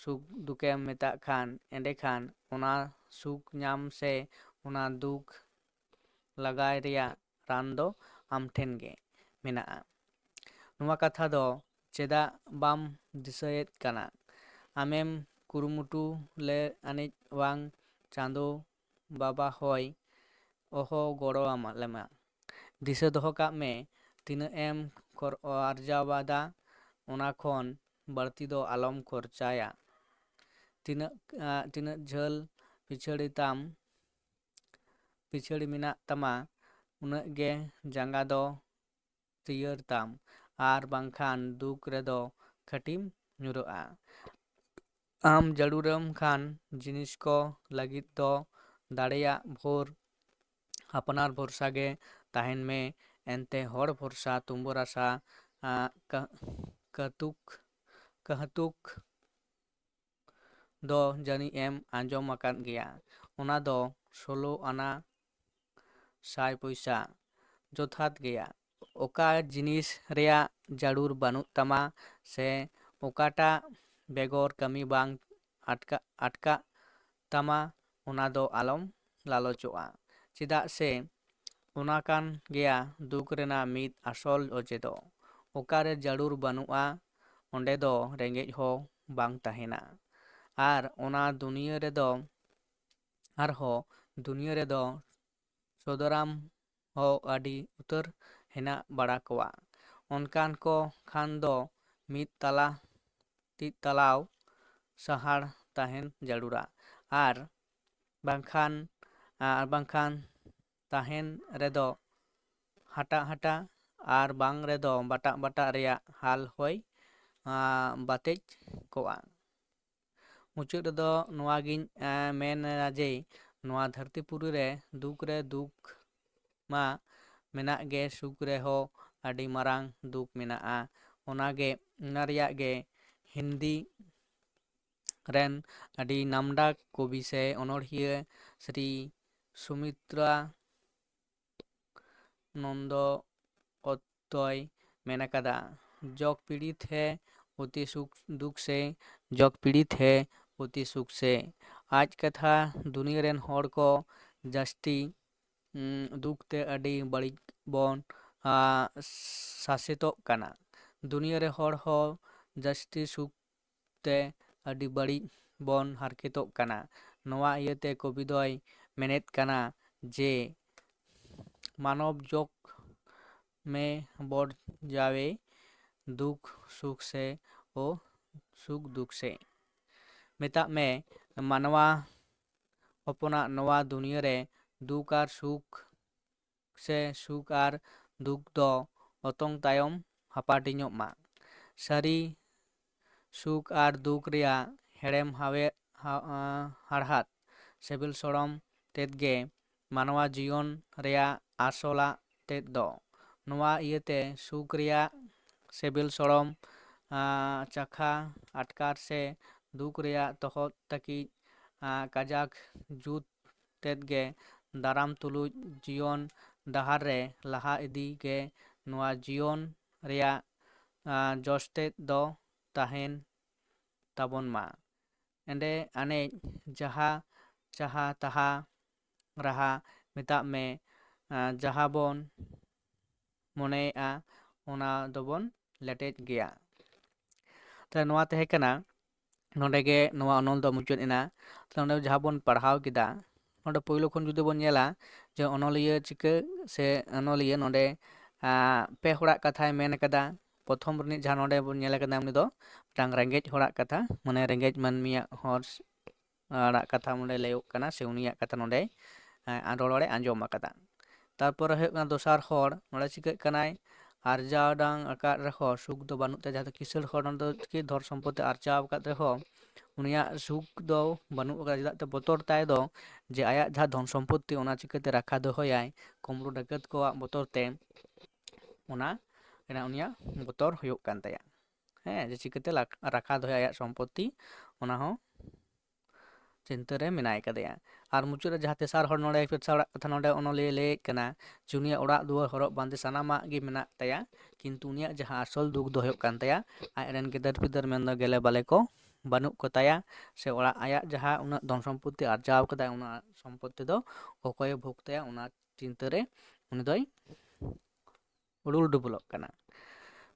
ᱥᱩᱠ ᱫᱩᱠᱮᱢ ᱢᱮᱛᱟᱜ ᱠᱷᱟᱱ, ᱮᱸᱰᱮᱠᱷᱟᱱ ᱚᱱᱟ ᱥᱩᱠ ᱧᱟᱢ ᱥᱮ ᱚᱱᱟ ᱫᱩᱠ ᱞᱟᱜᱟᱭ ᱨᱮᱭᱟᱜ ᱨᱟᱱ ᱫᱚ ᱟᱢ ᱴᱷᱮᱱ ᱜᱮ ᱢᱮᱱᱟᱜᱼᱟ᱾ ᱱᱚᱣᱟ ᱠᱟᱛᱷᱟ ᱫᱚ ᱪᱮᱫᱟᱜ ᱵᱟᱢ ᱫᱤᱥᱟᱹᱭᱮᱫ ᱠᱟᱱᱟ? ᱟᱢᱮᱢ ᱠᱩᱨᱩᱢᱩᱴᱩ ᱞᱮ ᱟᱹᱱᱤᱡ ᱵᱟᱝ ᱪᱟᱸᱫᱚ ᱵᱟᱵᱟ ᱦᱚᱭ ᱚᱦᱚ ᱜᱚᱲᱚ ᱟᱢᱟ ᱞᱮᱢᱟ᱾ ᱫᱤᱥᱟᱹ ᱫᱚᱦᱚ ᱠᱟᱜ ᱢᱮ, ᱛᱤᱱᱟᱹᱜ ᱮᱢ ᱠᱷᱚᱨ-, ᱟᱨᱡᱟᱣ ᱮᱫᱟ, ᱚᱱᱟ ᱠᱷᱚᱱ ᱵᱟᱹᱲᱛᱤ ᱫᱚ ᱟᱞᱚᱢ ᱠᱷᱚᱨᱪᱟᱭᱟ᱾ ᱛᱤᱱᱟᱹᱜ, ᱟ, ᱛᱤᱱᱟᱹᱜ ᱡᱷᱟᱹᱞ ᱯᱤᱪᱷᱟᱹᱲᱤ ᱛᱟᱢ, ᱯᱤᱪᱷᱟᱹᱲᱤ ᱢᱮᱱᱟᱜ ᱛᱟᱢᱟ, ᱩᱱᱟᱹᱜ ᱜᱮ ᱡᱟᱸᱜᱟ ᱫᱚ ᱛᱤᱭᱟᱹᱨ ᱛᱟᱢ, ᱟᱨ ᱵᱟᱝᱠᱷᱟᱱ ᱫᱩᱠ ᱨᱮᱫᱚ ᱠᱷᱟᱹᱴᱤᱢ ᱧᱩᱨᱩᱜᱼᱟ᱾ ᱟᱢ ᱡᱟᱹᱨᱩᱲᱟᱢ ᱠᱷᱟᱱ ᱡᱤᱱᱤᱥ ᱠᱚ ᱞᱟᱹᱜᱤᱫ ᱫᱚ ᱫᱟᱲᱮᱭᱟᱜ ᱵᱷᱳᱨ ᱟᱯᱱᱟᱨ ᱵᱷᱚᱨᱥᱟ ᱜᱮ ᱛᱟᱦᱮᱱ ᱢᱮ, ᱮᱱᱛᱮ ᱦᱚᱲ ᱵᱷᱚᱨᱥᱟ ᱛᱩᱢᱵᱩᱨ ᱟᱥᱟ, ᱟ, ᱠᱟ-, ᱠᱟᱹᱛᱩᱠ, ᱠᱟᱹᱦᱛᱩᱠ ᱫᱚ ᱡᱟᱹᱱᱤᱡ ᱮᱢ ᱟᱸᱡᱚᱢ ᱟᱠᱟᱫ ᱜᱮᱭᱟ᱾ ᱚᱱᱟ ᱫᱚ ᱥᱳᱞᱳ ᱟᱱᱟ ᱥᱟᱭ ᱯᱚᱭᱥᱟ ᱡᱚᱛᱷᱟᱛ ᱜᱮᱭᱟ᱾ ᱚᱠᱟ ᱡᱤᱱᱤᱥ ᱨᱮᱭᱟᱜ ᱡᱟᱹᱨᱩᱲ ᱵᱟᱹᱱᱩᱜ ᱛᱟᱢᱟ ᱥᱮ ᱚᱠᱟᱴᱟᱜ ᱵᱮᱜᱚᱨ ᱠᱟᱹᱢᱤ ᱵᱟᱝ ᱟᱴᱠᱟ-, ᱟᱴᱠᱟᱜ ᱛᱟᱢᱟ, ᱚᱱᱟ ᱫᱚ ᱟᱞᱚᱢ ᱞᱟᱞᱚᱪᱚᱜᱼᱟ᱾ ᱪᱮᱫᱟᱜ ᱥᱮ ᱚᱱᱟ ᱠᱟᱱ ᱜᱮᱭᱟ ᱫᱩᱠ ᱨᱮᱱᱟᱜ ᱢᱤᱫ ᱟᱥᱚᱞ ᱚᱡᱮ ᱫᱚ᱾ ᱚᱠᱟᱨᱮ ᱡᱟᱹᱨᱩᱲ ᱵᱟᱹᱱᱩᱜᱼᱟ, ᱚᱸᱰᱮ ᱫᱚ ᱨᱮᱸᱜᱮᱡ ᱦᱚᱸ ᱵᱟᱝ ᱛᱟᱦᱮᱱᱟ᱾ ᱟᱨ ᱚᱱᱟ ᱫᱩᱱᱤᱭᱟᱹ ᱨᱮᱫᱚ, ᱟᱨᱦᱚᱸ ᱫᱩᱱᱤᱭᱟᱹ ᱨᱮᱫᱚ ᱥᱚᱫᱚᱨᱟᱢ ᱦᱚᱸ ᱟᱹᱰᱤ ᱩᱛᱟᱹᱨ ᱦᱮᱱᱟᱜ ᱵᱟᱲᱟ ᱠᱚᱣᱟ᱾ ᱚᱱᱠᱟᱱ ᱠᱚ ᱠᱷᱟᱱ ᱫᱚ ᱢᱤᱫ ᱛᱟᱞᱟ, ᱛᱤ ᱛᱟᱞᱟᱣ ᱥᱟᱦᱟᱲ ᱛᱟᱦᱮᱱ ᱡᱟᱹᱨᱩᱲᱟ᱾ ᱟᱨ ᱵᱟᱝᱠᱷᱟᱱ, ᱟᱨ ᱵᱟᱝᱠᱷᱟᱱ ᱛᱟᱦᱮᱱ ᱨᱮᱫᱚ ᱦᱟᱴᱟᱜ ᱦᱟᱴᱟ ᱟᱨ ᱵᱟᱝ ᱨᱮᱫᱚ ᱵᱟᱴᱟᱜ ᱵᱟᱴᱟᱜ ᱨᱮᱭᱟᱜ ᱦᱟᱞ ᱦᱚᱭ, ᱟ, ᱵᱟᱛᱮᱡ ᱠᱚᱜᱼᱟ᱾ ᱢᱩᱪᱟᱹᱫ ᱨᱮᱫᱚ ᱱᱚᱣᱟ ᱜᱤᱧ, ᱮᱸ, ᱢᱮᱱᱟ ᱡᱮ ᱱᱚᱣᱟ ᱫᱷᱟᱹᱨᱛᱤ ᱯᱩᱨᱤ ᱨᱮ ᱫᱩᱠ ᱨᱮ ᱫᱩᱠ ᱢᱟ ᱢᱮᱱᱟᱜ ᱜᱮ, ᱥᱩᱠ ᱨᱮᱦᱚᱸ ᱟᱹᱰᱤ ᱢᱟᱨᱟᱝ ᱫᱩᱠ ᱢᱮᱱᱟᱜᱼᱟ᱾ ᱚᱱᱟᱜᱮ, ᱚᱱᱟ ᱨᱮᱭᱟᱜ ᱜᱮ ᱦᱤᱱᱫᱤ ᱨᱮᱱ ᱟᱹᱰᱤ ᱱᱟᱢᱰᱟᱠ ᱠᱚᱵᱤ ᱥᱮ ᱚᱱᱚᱬᱦᱤᱭᱟᱹ ᱥᱨᱤ ᱥᱩᱢᱤᱛᱨᱟ ᱱᱚᱱᱫᱚ ᱚᱛᱛᱚᱭ ᱢᱮᱱ ᱟᱠᱟᱫᱟ, "ᱡᱚᱜᱽ ᱯᱤᱲᱤᱛ ᱦᱮ ᱚᱛᱤ ᱥᱩᱠ ᱫᱩᱠ ᱥᱮ, ᱡᱚᱜᱽ ᱯᱤᱲᱤᱛ ᱦᱮ ᱚᱛᱤ ᱥᱩᱠ ᱥᱮ᱾" ᱟᱡ ᱠᱟᱛᱷᱟ ᱫᱩᱱᱤᱭᱟᱹ ᱨᱮᱱ ᱦᱚᱲ ᱠᱚ ᱡᱟᱹᱥᱛᱤ ᱩᱸ, ᱫᱩᱠ ᱛᱮ ᱟᱹᱰᱤ ᱵᱟᱹᱲᱤᱡ ᱵᱚᱱ, ᱟ, ᱥᱟᱥᱮᱛᱚᱜ ᱠᱟᱱᱟ᱾ ᱫᱩᱱᱤᱭᱟᱹ ᱨᱮ ᱦᱚᱲ ᱦᱚᱸ ᱡᱟᱹᱥᱛᱤ ᱥᱩᱠ ᱛᱮ ᱟᱹᱰᱤ ᱵᱟᱹᱲᱤᱡ ᱵᱚᱱ ᱦᱟᱨᱠᱮᱛᱚᱜ ᱠᱟᱱᱟ᱾ ᱱᱚᱣᱟ ᱤᱭᱟᱹᱛᱮ ᱠᱚᱵᱤ ᱫᱚᱭ ᱢᱮᱱᱮᱫ ᱠᱟᱱᱟ ᱡᱮ ᱢᱟᱱᱚᱵ ᱡᱚᱜᱽ ᱢᱮ ᱵᱚᱰ ᱡᱟᱣᱮ ᱫᱩᱠ ᱥᱩᱠ ᱥᱮ ᱳ ᱥᱩᱠ ᱫᱩᱠ ᱥᱮ᱾ ᱢᱮᱛᱟᱜ ᱢᱮ ᱢᱟᱱᱣᱟ ᱦᱚᱯᱚᱱᱟᱜ ᱱᱚᱣᱟ ᱫᱩᱱᱤᱭᱟᱹ ᱨᱮ ᱫᱩᱠ ᱟᱨ ᱥᱩᱠ ᱥᱮ ᱥᱩᱠ ᱟᱨ ᱫᱩᱠ ᱫᱚ ᱚᱛᱚᱝ ᱛᱟᱭᱚᱢ ᱦᱟᱯᱟᱴᱤᱧᱚᱜ ᱢᱟ᱾ ᱥᱟᱹᱨᱤ ᱥᱩᱠ ᱟᱨ ᱫᱩᱠ ᱨᱮᱭᱟᱜ ᱦᱮᱲᱮᱢ ᱦᱟᱣᱮ-, ᱦᱟ-, ᱟᱸ, ᱦᱟᱲᱦᱟᱫ ᱥᱤᱵᱤᱞ ᱥᱚᱲᱚᱢ ᱛᱮᱫ ᱜᱮ ᱢᱟᱱᱣᱟ ᱡᱤᱭᱚᱱ ᱨᱮᱭᱟᱜ ᱟᱥᱚᱞᱟᱜ ᱛᱮᱫ ᱫᱚ᱾ ᱱᱚᱣᱟ ᱤᱭᱟᱹᱛᱮ ᱥᱩᱠ ᱨᱮᱭᱟᱜ ᱥᱤᱵᱤᱞ ᱥᱚᱲᱚᱢ, ᱟᱸ, ᱪᱟᱠᱷᱟ ᱟᱴᱠᱟᱨ ᱥᱮ ᱫᱩᱠ ᱨᱮᱭᱟᱜ ᱛᱚᱦᱚᱫ ᱛᱟᱹᱠᱤᱡ, ᱟᱸ, ᱠᱟᱡᱟᱠ ᱡᱩᱛ ᱛᱮᱫ ᱜᱮ ᱫᱟᱨᱟᱢ ᱛᱩᱞᱩᱡ ᱡᱤᱭᱚᱱ ᱰᱟᱦᱟᱨ ᱨᱮ ᱞᱟᱦᱟ ᱤᱫᱤ ᱜᱮ ᱱᱚᱣᱟ ᱡᱤᱭᱚᱱ ᱨᱮᱭᱟᱜ, ᱟᱸ, ᱡᱚᱥ ᱛᱮᱫ ᱫᱚ ᱛᱟᱦᱮᱱ ᱛᱟᱵᱚᱱ ᱢᱟ᱾ ᱮᱸᱰᱮ ᱟᱱᱮᱡ ᱡᱟᱦᱟᱸ ᱪᱟᱦᱟ ᱛᱟᱦᱟ ᱨᱟᱦᱟ ᱢᱮᱛᱟᱜ ᱢᱮ, ᱟᱸ, ᱡᱟᱦᱟᱸ ᱵᱚᱱ ᱢᱚᱱᱮᱭᱮᱜᱼᱟ ᱚᱱᱟ ᱫᱚᱵᱚᱱ ᱞᱮᱴᱮᱡ ᱜᱮᱭᱟ᱾ ᱛᱟᱦᱞᱮ ᱱᱚᱣᱟ ᱛᱟᱦᱮᱸ ᱠᱟᱱᱟ, ᱱᱚᱰᱮ ᱜᱮ ᱱᱚᱣᱟ ᱚᱱᱚᱞ ᱫᱚ ᱢᱩᱪᱟᱹᱫ ᱮᱱᱟ᱾ ᱛᱟᱦᱞᱮ ᱱᱚᱰᱮ ᱡᱟᱦᱟᱸ ᱵᱚᱱ ᱯᱟᱲᱦᱟᱣ ᱠᱮᱫᱟ, ᱱᱚᱰᱮ ᱯᱳᱭᱞᱳ ᱠᱷᱚᱱ ᱡᱩᱫᱤ ᱵᱚᱱ ᱧᱮᱞᱟ ᱡᱮ ᱚᱱᱚᱞᱤᱭᱟᱹ ᱪᱤᱠᱟᱹ ᱥᱮ ᱚᱱᱚᱞᱤᱭᱟᱹ ᱱᱚᱰᱮ, ᱟᱸ, ᱯᱮ ᱦᱚᱲᱟᱜ ᱠᱟᱛᱷᱟᱭ ᱢᱮᱱ ᱠᱟᱫᱟ᱾ ᱯᱨᱚᱛᱷᱚᱢ ᱨᱤᱱᱤᱡ ᱡᱟᱦᱟᱸ ᱱᱚᱰᱮ ᱵᱚᱱ ᱧᱮᱞ ᱠᱟᱫᱟ ᱩᱱᱤ ᱫᱚ ᱢᱤᱫᱴᱟᱝ ᱨᱮᱸᱜᱮᱡ ᱦᱚᱲᱟᱜ ᱠᱟᱛᱷᱟ, ᱢᱟᱱᱮ ᱨᱮᱸᱜᱮᱡ ᱢᱟᱹᱱᱢᱤᱭᱟᱜ ᱦᱚᱲ ᱟᱲᱟᱜ ᱠᱟᱛᱷᱟ ᱱᱚᱰᱮ ᱞᱟᱹᱭᱚᱜ ᱠᱟᱱᱟ, ᱥᱮ ᱩᱱᱤᱭᱟᱜ ᱠᱟᱛᱷᱟ ᱱᱚᱰᱮ, ᱮᱸ, ᱨᱚᱲ ᱮ ᱟᱸᱡᱚᱢ ᱟᱠᱟᱫᱟ᱾ ᱛᱟᱨᱯᱚᱨᱮ ᱦᱩᱭᱩᱜ ᱠᱟᱱᱟ ᱫᱚᱥᱟᱨ ᱦᱚᱲ, ᱱᱚᱰᱮ ᱪᱤᱠᱟᱹᱜ ᱠᱟᱱᱟᱭ, ᱟᱨᱡᱟᱣ ᱰᱟᱝ ᱟᱠᱟᱫ ᱨᱮᱦᱚᱸ ᱥᱩᱠ ᱫᱚ ᱵᱟᱹᱱᱩᱜ ᱛᱟᱭᱟ, ᱡᱟᱦᱟᱸ ᱫᱚ ᱠᱤᱥᱟᱹᱬ ᱦᱚᱲ ᱱᱚᱰᱮ ᱫᱚ ᱪᱤᱠᱟᱹ ᱫᱷᱚᱱ ᱥᱚᱢᱯᱚᱛᱤ ᱟᱨᱡᱟᱣ ᱟᱠᱟᱫ ᱨᱮᱦᱚᱸ ᱩᱱᱤᱭᱟᱜ ᱥᱩᱠ ᱫᱚ ᱵᱟᱹᱱᱩᱜ ᱟᱠᱟᱫᱟ᱾ ᱪᱮᱫᱟᱜ ᱛᱮ ᱵᱚᱛᱚᱨ ᱛᱟᱭ ᱫᱚ ᱡᱮ ᱟᱭᱟᱜ ᱡᱟᱦᱟᱸ ᱫᱷᱚᱱ ᱥᱚᱢᱯᱚᱛᱤ ᱚᱱᱟ ᱪᱤᱠᱟᱹᱛᱮ ᱨᱟᱠᱷᱟ ᱫᱚᱦᱚᱭᱟᱭ, ᱠᱩᱢᱵᱽᱲᱩ ᱰᱟᱹᱠᱟᱹᱛ ᱠᱚᱣᱟᱜ ᱵᱚᱛᱚᱨ ᱛᱮ ᱚᱱᱟ ᱨᱮᱱᱟᱜ ᱩᱱᱤᱭᱟᱜ ᱵᱚᱛᱚᱨ ᱦᱩᱭᱩᱜ ᱠᱟᱱ ᱛᱟᱭᱟ᱾ ᱦᱮᱸ, ᱡᱮ ᱪᱤᱠᱟᱹᱛᱮ ᱞᱟᱠ-, ᱨᱟᱠᱷᱟ ᱫᱚᱦᱚᱭᱟ ᱟᱭᱟᱜ ᱥᱚᱢᱯᱚᱛᱤ, ᱚᱱᱟ ᱦᱚᱸ ᱪᱤᱱᱛᱟᱹ ᱨᱮ ᱢᱮᱱᱟᱭ ᱠᱟᱫᱮᱭᱟ᱾ ᱟᱨ ᱢᱩᱪᱟᱹᱫ ᱨᱮ ᱡᱟᱦᱟᱸ ᱛᱮᱥᱟᱨ ᱦᱚᱲ ᱱᱚᱰᱮ ᱯᱮᱫᱥᱟ ᱚᱲᱟᱜ ᱠᱟᱛᱷᱟ ᱱᱚᱰᱮ ᱚᱱᱚᱞᱤᱭᱟᱹ ᱞᱟᱹᱭᱮᱫ ᱠᱟᱱᱟ ᱡᱮ ᱩᱱᱤᱭᱟᱜ ᱚᱲᱟᱜ ᱫᱩᱣᱟᱹᱨ, ᱦᱚᱨᱚᱜ ᱵᱟᱸᱫᱮ ᱥᱟᱱᱟᱢᱟᱜ ᱜᱮ ᱢᱮᱱᱟᱜ ᱛᱟᱭᱟ, ᱠᱤᱱᱛᱩ ᱩᱱᱤᱭᱟᱜ ᱡᱟᱦᱟᱸ ᱟᱥᱚᱞ ᱫᱩᱠ ᱫᱚ ᱦᱩᱭᱩᱜ ᱠᱟᱱ ᱛᱟᱭᱟ ᱟᱡᱨᱮᱱ ᱜᱤᱫᱟᱹᱨ ᱯᱤᱫᱟᱹᱨ ᱢᱮᱱᱫᱚ ᱜᱮᱞᱮ ᱵᱟᱞᱮ ᱠᱚ ᱵᱟᱹᱱᱩᱜ ᱠᱚᱛᱟᱭᱟ, ᱥᱮ ᱚᱲᱟᱜ ᱟᱭᱟᱜ ᱡᱟᱦᱟᱸ ᱩᱱᱟᱹᱜ ᱫᱷᱚᱱ ᱥᱚᱢᱯᱚᱛᱤ ᱟᱨᱡᱟᱣ ᱠᱟᱫᱟᱭ ᱚᱱᱟ ᱥᱚᱢᱯᱚᱛᱤ ᱫᱚ ᱚᱠᱚᱭᱮ ᱵᱷᱳᱜᱽ ᱛᱟᱭᱟ, ᱚᱱᱟ ᱪᱤᱱᱛᱟᱹ ᱨᱮ ᱩᱱᱤ ᱫᱚᱭ ᱩᱰᱩᱞ ᱰᱩᱵᱩᱞᱚᱜ ᱠᱟᱱᱟ᱾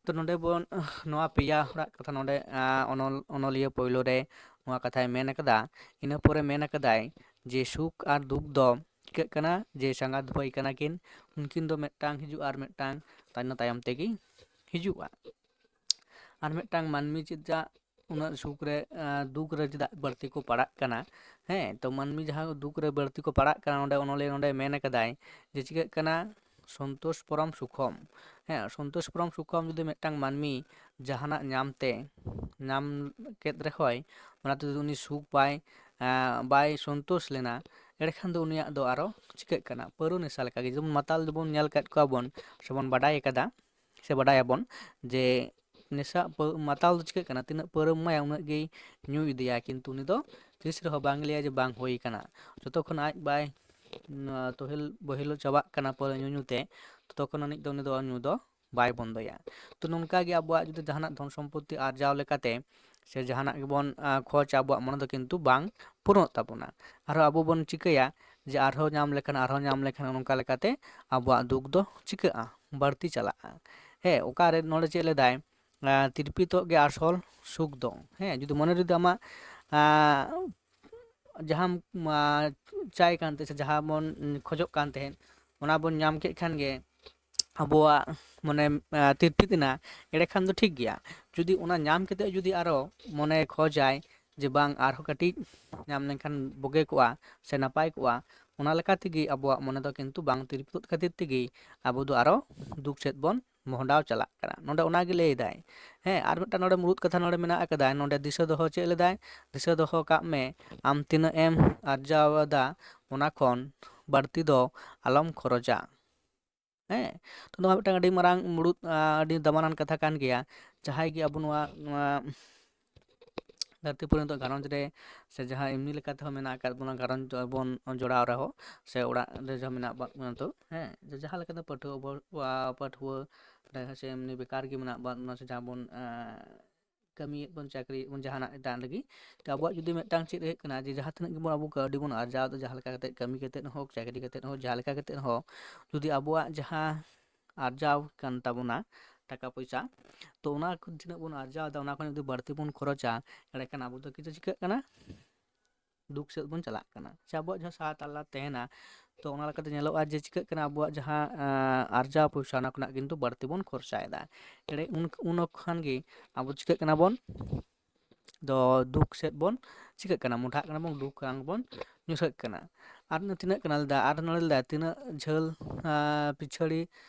ᱛᱚ ᱱᱚᱰᱮ ᱵᱚᱱ ᱱᱚᱣᱟ ᱯᱮᱭᱟ ᱦᱚᱲᱟᱜ ᱠᱟᱛᱷᱟ ᱱᱚᱰᱮ ᱟᱸ, ᱚᱱᱚᱞ ᱚᱱᱚᱞᱤᱭᱟᱹ ᱯᱳᱭᱞᱳ ᱨᱮ ᱱᱚᱣᱟ ᱠᱟᱛᱷᱟᱭ ᱢᱮᱱ ᱟᱠᱟᱫᱟ᱾ ᱤᱱᱟᱹ ᱯᱚᱨᱮ ᱢᱮᱱ ᱟᱠᱟᱫᱟᱭ ᱡᱮ ᱥᱩᱠ ᱟᱨ ᱫᱩᱠ ᱫᱚ ᱪᱤᱠᱟᱹᱜ ᱠᱟᱱᱟ ᱡᱮ ᱥᱟᱸᱜᱟᱛ ᱵᱷᱟᱹᱭ ᱠᱟᱱᱟ ᱠᱤᱱ, ᱩᱱᱠᱤᱱ ᱫᱚ ᱢᱤᱫᱴᱟᱝ ᱦᱤᱡᱩᱜᱼᱟ ᱟᱨ ᱢᱤᱫᱴᱟᱝ ᱛᱟᱭᱱᱚᱢ ᱛᱟᱭᱚᱢ ᱛᱮᱜᱮ ᱦᱤᱡᱩᱜᱼᱟ᱾ ᱟᱨ ᱢᱤᱫᱴᱟᱝ ᱢᱟᱹᱱᱢᱤ ᱪᱮᱫᱟᱜ ᱩᱱᱟᱹᱜ ᱥᱩᱠ ᱨᱮ ᱟᱸ, ᱫᱩᱠ ᱨᱮ ᱪᱮᱫᱟᱜ ᱵᱟᱹᱲᱛᱤ ᱠᱚ ᱯᱟᱲᱟᱜ ᱠᱟᱱᱟ? ᱦᱮᱸ, ᱛᱚ ᱢᱟᱹᱱᱢᱤ ᱡᱟᱦᱟᱸ ᱫᱩᱠ ᱨᱮ ᱵᱟᱹᱲᱛᱤ ᱠᱚ ᱯᱟᱲᱟᱜ ᱠᱟᱱᱟ ᱱᱚᱰᱮ ᱚᱱᱚᱞᱤᱭᱟᱹ ᱱᱚᱰᱮ ᱢᱮᱱ ᱟᱠᱟᱫᱟᱭ ᱡᱮ ᱪᱤᱠᱟᱹᱜ ᱠᱟᱱᱟ ᱥᱚᱱᱛᱳᱥ ᱯᱚᱨᱚᱢ ᱥᱩᱠᱷᱚᱢ᱾ ᱦᱮᱸ, ᱥᱚᱱᱛᱳᱥ ᱯᱚᱨᱚᱢ ᱥᱩᱠᱷᱚᱢ ᱡᱩᱫᱤ ᱢᱤᱫᱴᱟᱝ ᱢᱟᱹᱱᱢᱤ ᱡᱟᱦᱟᱱᱟᱜ ᱧᱟᱢ ᱛᱮ ᱧᱟᱢ ᱠᱮᱫ ᱨᱮᱦᱚᱸᱭ ᱚᱱᱟᱛᱮ ᱡᱩᱫᱤ ᱩᱱᱤ ᱥᱩᱠ ᱵᱟᱭ ᱟᱸ, ᱵᱟᱭ ᱥᱚᱱᱛᱳᱥ ᱞᱮᱱᱟ, ᱮᱸᱰᱮᱠᱷᱟᱱ ᱫᱚ ᱩᱱᱤᱭᱟᱜ ᱫᱚ ᱟᱨᱚ ᱪᱤᱠᱟᱹᱜ ᱠᱟᱱᱟ ᱯᱟᱹᱣᱨᱟᱹ ᱱᱮᱥᱟ ᱞᱮᱠᱟᱜᱮ᱾ ᱡᱮᱢᱚᱱ ᱢᱟᱛᱟᱞ ᱫᱚᱵᱚᱱ ᱧᱮᱞ ᱟᱠᱟᱫ ᱠᱚᱣᱟ ᱵᱚᱱ ᱥᱮᱵᱚᱱ ᱵᱟᱰᱟᱭ ᱟᱠᱟᱫᱟ ᱥᱮ ᱵᱟᱰᱟᱭᱟᱵᱚᱱ ᱡᱮ ᱱᱮᱥᱟ ᱯᱟᱹᱣ- ᱢᱟᱛᱟᱞ ᱫᱚ ᱪᱤᱠᱟᱹᱜ ᱠᱟᱱᱟ, ᱛᱤᱱᱟᱹᱜ ᱯᱟᱹᱣᱨᱟᱹᱢ ᱮᱢᱟᱭᱟ ᱩᱱᱟᱹᱜ ᱜᱮᱭ ᱧᱩ ᱤᱫᱤᱭᱟ, ᱠᱤᱱᱛᱩ ᱩᱱᱤ ᱫᱚ ᱛᱤᱥ ᱨᱮᱦᱚᱸ ᱵᱟᱝ ᱞᱟᱹᱭᱟ ᱡᱮ ᱵᱟᱝ ᱦᱩᱭ ᱟᱠᱟᱱᱟ᱾ ᱡᱚᱛᱚ ᱠᱷᱚᱱ ᱟᱡ ᱵᱟᱭ ᱛᱚᱦᱮᱞ ᱵᱚᱦᱮᱞ ᱪᱟᱵᱟᱜ ᱠᱟᱱᱟ ᱯᱟᱹᱣᱨᱟᱹ ᱧᱩ ᱧᱩ ᱛᱮ, ᱛᱚᱛᱚ ᱠᱷᱚᱱ ᱟᱹᱱᱤᱡ ᱫᱚ ᱩᱱᱤ ᱫᱚ ᱧᱩ ᱫᱚ ᱵᱟᱭ ᱵᱚᱱᱫᱚᱭᱟ᱾ ᱛᱚ ᱱᱚᱝᱠᱟ ᱜᱮ ᱟᱵᱚᱣᱟᱜ ᱡᱩᱫᱤ ᱡᱟᱦᱟᱱᱟᱜ ᱫᱷᱚᱱ ᱥᱚᱢᱯᱚᱛᱤ ᱟᱨᱡᱟᱣ ᱞᱮᱠᱟᱛᱮ ᱥᱮ ᱡᱟᱦᱟᱱᱟᱜ ᱜᱮᱵᱚᱱ ᱟᱸ, ᱠᱷᱚᱡᱽ ᱟᱵᱚᱣᱟᱜ ᱢᱚᱱᱮ ᱫᱚ ᱠᱤᱱᱛᱩ ᱵᱟᱝ ᱯᱩᱨᱚᱱᱚᱜ ᱛᱟᱵᱚᱱᱟ᱾ ᱟᱨᱦᱚᱸ ᱟᱵᱚ ᱵᱚᱱ ᱪᱤᱠᱟᱹᱭᱟ ᱡᱮ ᱟᱨᱦᱚᱸ ᱧᱟᱢ ᱞᱮᱠᱷᱟᱱ ᱟᱨᱦᱚᱸ ᱧᱟᱢ ᱞᱮᱠᱷᱟᱱ ᱱᱚᱝᱠᱟ ᱞᱮᱠᱟᱛᱮ ᱟᱵᱚᱣᱟᱜ ᱫᱩᱠ ᱫᱚ ᱪᱤᱠᱟᱹᱜᱼᱟ, ᱵᱟᱹᱲᱛᱤ ᱪᱟᱞᱟᱜᱼᱟ᱾ ᱦᱮᱸ, ᱚᱠᱟᱨᱮ ᱱᱚᱰᱮ ᱪᱮᱫ ᱞᱮᱫᱟᱭ, ᱟᱸ, ᱛᱤᱨᱯᱤᱛᱚᱜ ᱜᱮ ᱟᱥᱚᱞ ᱥᱩᱠ ᱫᱚ᱾ ᱦᱮᱸ, ᱡᱩᱫᱤ ᱢᱚᱱᱮ ᱡᱩᱫᱤ ᱟᱢᱟᱜ ᱟᱸ, ᱡᱟᱦᱟᱸᱢ ᱟᱸ, ᱪᱟᱭ ᱠᱟᱱᱛᱮ ᱥᱮ ᱡᱟᱦᱟᱸ ᱵᱚᱱ ᱠᱷᱚᱡᱚᱜ ᱠᱟᱱ ᱛᱟᱦᱮᱸᱫ ᱚᱱᱟ ᱵᱚᱱ ᱧᱟᱢ ᱠᱮᱫ ᱠᱷᱟᱱ ᱜᱮ ᱟᱵᱚᱣᱟᱜ ᱢᱚᱱᱮ ᱟᱸ, ᱛᱤᱨᱯᱤᱛ ᱮᱱᱟ, ᱮᱸᱰᱮᱠᱷᱟᱱ ᱫᱚ ᱴᱷᱤᱠ ᱜᱮᱭᱟ᱾ ᱡᱩᱫᱤ ᱚᱱᱟ ᱧᱟᱢ ᱠᱟᱛᱮᱫ ᱡᱩᱫᱤ ᱟᱨᱚ ᱢᱚᱱᱮ ᱠᱷᱚᱡᱟᱭ ᱡᱮ ᱵᱟᱝ ᱟᱨᱦᱚᱸ ᱠᱟᱹᱴᱤᱡ ᱧᱟᱢ ᱞᱮᱱᱠᱷᱟᱱ ᱵᱩᱜᱮ ᱠᱚᱜᱼᱟ ᱥᱮ ᱱᱟᱯᱟᱭ ᱠᱚᱜᱼᱟ, ᱚᱱᱟ ᱞᱮᱠᱟ ᱛᱮᱜᱮ ᱟᱵᱚᱣᱟᱜ ᱢᱚᱱᱮ ᱫᱚ ᱠᱤᱱᱛᱩ ᱵᱟᱝ ᱛᱤᱨᱯᱤᱛᱚᱜ ᱠᱷᱟᱹᱛᱤᱨ ᱛᱮᱜᱮ ᱟᱵᱚ ᱫᱚ ᱟᱨᱚ ᱫᱩᱠ ᱥᱮᱫ ᱵᱚᱱ ᱢᱚᱦᱰᱟᱣ ᱪᱟᱞᱟᱜ ᱠᱟᱱᱟ᱾ ᱱᱚᱰᱮ ᱚᱱᱟᱜᱮ ᱞᱟᱹᱭᱫᱟᱭ᱾ ᱦᱮᱸ, ᱟᱨ ᱢᱤᱫᱴᱟᱝ ᱱᱚᱰᱮ ᱢᱩᱲᱩᱫ ᱠᱟᱛᱷᱟ ᱱᱚᱰᱮ ᱢᱮᱱᱟᱜ ᱟᱠᱟᱫᱟ, ᱱᱚᱰᱮ ᱫᱤᱥᱟᱹ ᱫᱚᱦᱚ ᱪᱮᱫ ᱞᱮᱫᱟᱭ? ᱫᱤᱥᱟᱹ ᱫᱚᱦᱚ ᱠᱟᱜ ᱢᱮ, ᱟᱢ ᱛᱤᱱᱟᱹᱜ ᱮᱢ ᱟᱨᱡᱟᱣ ᱮᱫᱟ ᱚᱱᱟ ᱠᱷᱚᱱ ᱵᱟᱹᱲᱛᱤ ᱫᱚ ᱟᱞᱚᱢ ᱠᱷᱚᱨᱚᱪᱟ᱾ ᱦᱮᱸ, ᱛᱚ ᱱᱚᱣᱟ ᱢᱤᱫᱴᱟᱝ ᱟᱹᱰᱤ ᱢᱟᱨᱟᱝ ᱢᱩᱲᱩᱫ ᱟᱸ, ᱟᱹᱰᱤ ᱫᱟᱢᱟᱱᱟᱱ ᱠᱟᱛᱷᱟ ᱠᱟᱱ ᱜᱮᱭᱟ᱾ ᱡᱟᱦᱟᱸᱭ ᱜᱮ ᱟᱵᱚ ᱱᱚᱣᱟ ᱱᱚᱣᱟ ᱫᱷᱟᱹᱨᱛᱤ ᱯᱩᱨᱤ ᱱᱤᱛᱚᱜ ᱜᱷᱟᱨᱚᱸᱡᱽ ᱨᱮ ᱥᱮ ᱡᱟᱦᱟᱸ ᱮᱢᱱᱤ ᱞᱮᱠᱟ ᱛᱮᱦᱚᱸ ᱢᱮᱱᱟᱜ ᱟᱠᱟᱫ ᱵᱚᱱᱟ, ᱜᱷᱟᱨᱚᱸᱡᱽ ᱵᱚᱱ ᱡᱚᱲᱟᱣ ᱨᱮᱦᱚᱸ ᱥᱮ ᱚᱲᱟᱜ ᱨᱮ ᱡᱟᱦᱟᱸ ᱢᱮᱱᱟᱜ ᱟᱠᱟᱫ ᱵᱚᱱᱟ ᱱᱤᱛᱚᱜ, ᱦᱮᱸ, ᱡᱮ ᱡᱟᱦᱟᱸ ᱞᱮᱠᱟ ᱫᱚ ᱯᱟᱹᱴᱷᱩᱣᱟᱹ ᱵᱚ-, ᱟ, ᱯᱟᱹᱴᱷᱩᱣᱟᱹ ᱨᱮ ᱥᱮ ᱮᱢᱱᱤ ᱵᱮᱠᱟᱨ ᱜᱮ ᱢᱮᱱᱟᱜ ᱟᱠᱟᱫ ᱵᱚᱱᱟ ᱥᱮ ᱡᱟᱦᱟᱸ ᱵᱚᱱ, ᱟ, ᱠᱟᱹᱢᱤᱭᱮᱫ ᱵᱚᱱ, ᱪᱟᱹᱠᱨᱤᱭᱮᱫ ᱵᱚᱱ, ᱡᱟᱦᱟᱱᱟᱜ ᱮᱴᱟᱜ ᱨᱮᱜᱮ, ᱛᱚ ᱟᱵᱚᱣᱟᱜ ᱡᱩᱫᱤ ᱢᱤᱫᱴᱟᱝ ᱪᱮᱫ ᱦᱩᱭᱩᱜ ᱠᱟᱱᱟ ᱡᱮ ᱡᱟᱦᱟᱸ ᱛᱤᱱᱟᱹᱜ ᱜᱮᱵᱚᱱ ᱟᱵᱚ ᱠᱟᱹᱣᱰᱤ ᱵᱚᱱ ᱟᱨᱡᱟᱣ ᱮᱫᱟ, ᱡᱟᱦᱟᱸ ᱞᱮᱠᱟ ᱠᱟᱛᱮ ᱠᱟᱹᱢᱤ ᱠᱟᱛᱮ ᱦᱚᱸ, ᱪᱟᱹᱠᱨᱤ ᱠᱟᱛᱮ ᱦᱚᱸ, ᱡᱟᱦᱟᱸ ᱞᱮᱠᱟ ᱠᱟᱛᱮ ᱦᱚᱸ, ᱡᱩᱫᱤ ᱟᱵᱚᱣᱟᱜ ᱡᱟᱦᱟᱸ ᱟᱨᱡᱟᱣ ᱠᱟᱱ ᱛᱟᱵᱚᱱᱟ ᱴᱟᱠᱟ ᱯᱚᱭᱥᱟ, ᱛᱚ ᱚᱱᱟ ᱠᱷᱚᱱ ᱛᱤᱱᱟᱹᱜ ᱵᱚᱱ ᱟᱨᱡᱟᱣ ᱮᱫᱟ, ᱚᱱᱟ ᱠᱷᱚᱱ ᱡᱩᱫᱤ ᱵᱟᱹᱲᱛᱤ ᱵᱚᱱ ᱠᱷᱚᱨᱚᱪᱟ, ᱮᱸᱰᱮᱠᱷᱟᱱ ᱟᱵᱚ ᱫᱚ ᱠᱤᱱᱛᱩ ᱪᱤᱠᱟᱹᱜ ᱠᱟᱱᱟ? ᱫᱩᱠ ᱥᱮᱫ ᱵᱚᱱ ᱪᱟᱞᱟᱜ ᱠᱟᱱᱟ᱾ ᱥᱮ ᱟᱵᱚᱣᱟᱜ ᱡᱟᱦᱟᱸ ᱥᱟᱛ ᱟᱞᱞᱟᱫ ᱛᱟᱦᱮᱱᱟ, ᱛᱚ ᱚᱱᱟ ᱞᱮᱠᱟᱛᱮ ᱧᱮᱞᱚᱜᱼᱟ ᱡᱮ ᱪᱤᱠᱟᱹᱜ ᱠᱟᱱᱟ, ᱟᱵᱚᱣᱟᱜ ᱡᱟᱦᱟᱸ, ᱟᱸ, ᱟᱨᱡᱟᱣ ᱯᱚᱭᱥᱟ, ᱚᱱᱟ ᱠᱷᱚᱱᱟᱜ ᱠᱤᱱᱛᱩ ᱵᱟᱹᱲᱛᱤ ᱵᱚᱱ ᱠᱷᱚᱨᱪᱟᱭᱮᱫᱟ᱾ ᱮᱲᱮ ᱩᱱ, ᱩᱱ ᱚᱠᱛᱚ ᱠᱷᱟᱱ ᱜᱮ ᱟᱵᱚ ᱪᱤᱠᱟᱹᱜ ᱠᱟᱱᱟ ᱵᱚᱱ? ᱫᱚ ᱫᱩᱠ ᱥᱮᱫ ᱵᱚᱱ ᱪᱤᱠᱟᱹᱜ ᱠᱟᱱᱟ? ᱢᱚᱰᱷᱟᱜ ᱠᱟᱱᱟ ᱵᱚᱱ, ᱫᱩᱠ ᱨᱮᱱᱟᱜ ᱵᱚᱱ ᱧᱩᱨᱦᱟᱹᱜ ᱠᱟᱱᱟ᱾ ᱟᱨ ᱛᱤᱱᱟᱹᱜ ᱠᱟᱱᱟ ᱞᱟᱹᱭᱫᱟ, ᱟᱨ ᱱᱚᱰᱮ ᱞᱟᱹᱭᱫᱟ, ᱛᱤᱱᱟᱹᱜ ᱡᱷᱟᱹᱞ, ᱟᱸ, ᱯᱤᱪᱷᱟᱹᱲᱤ,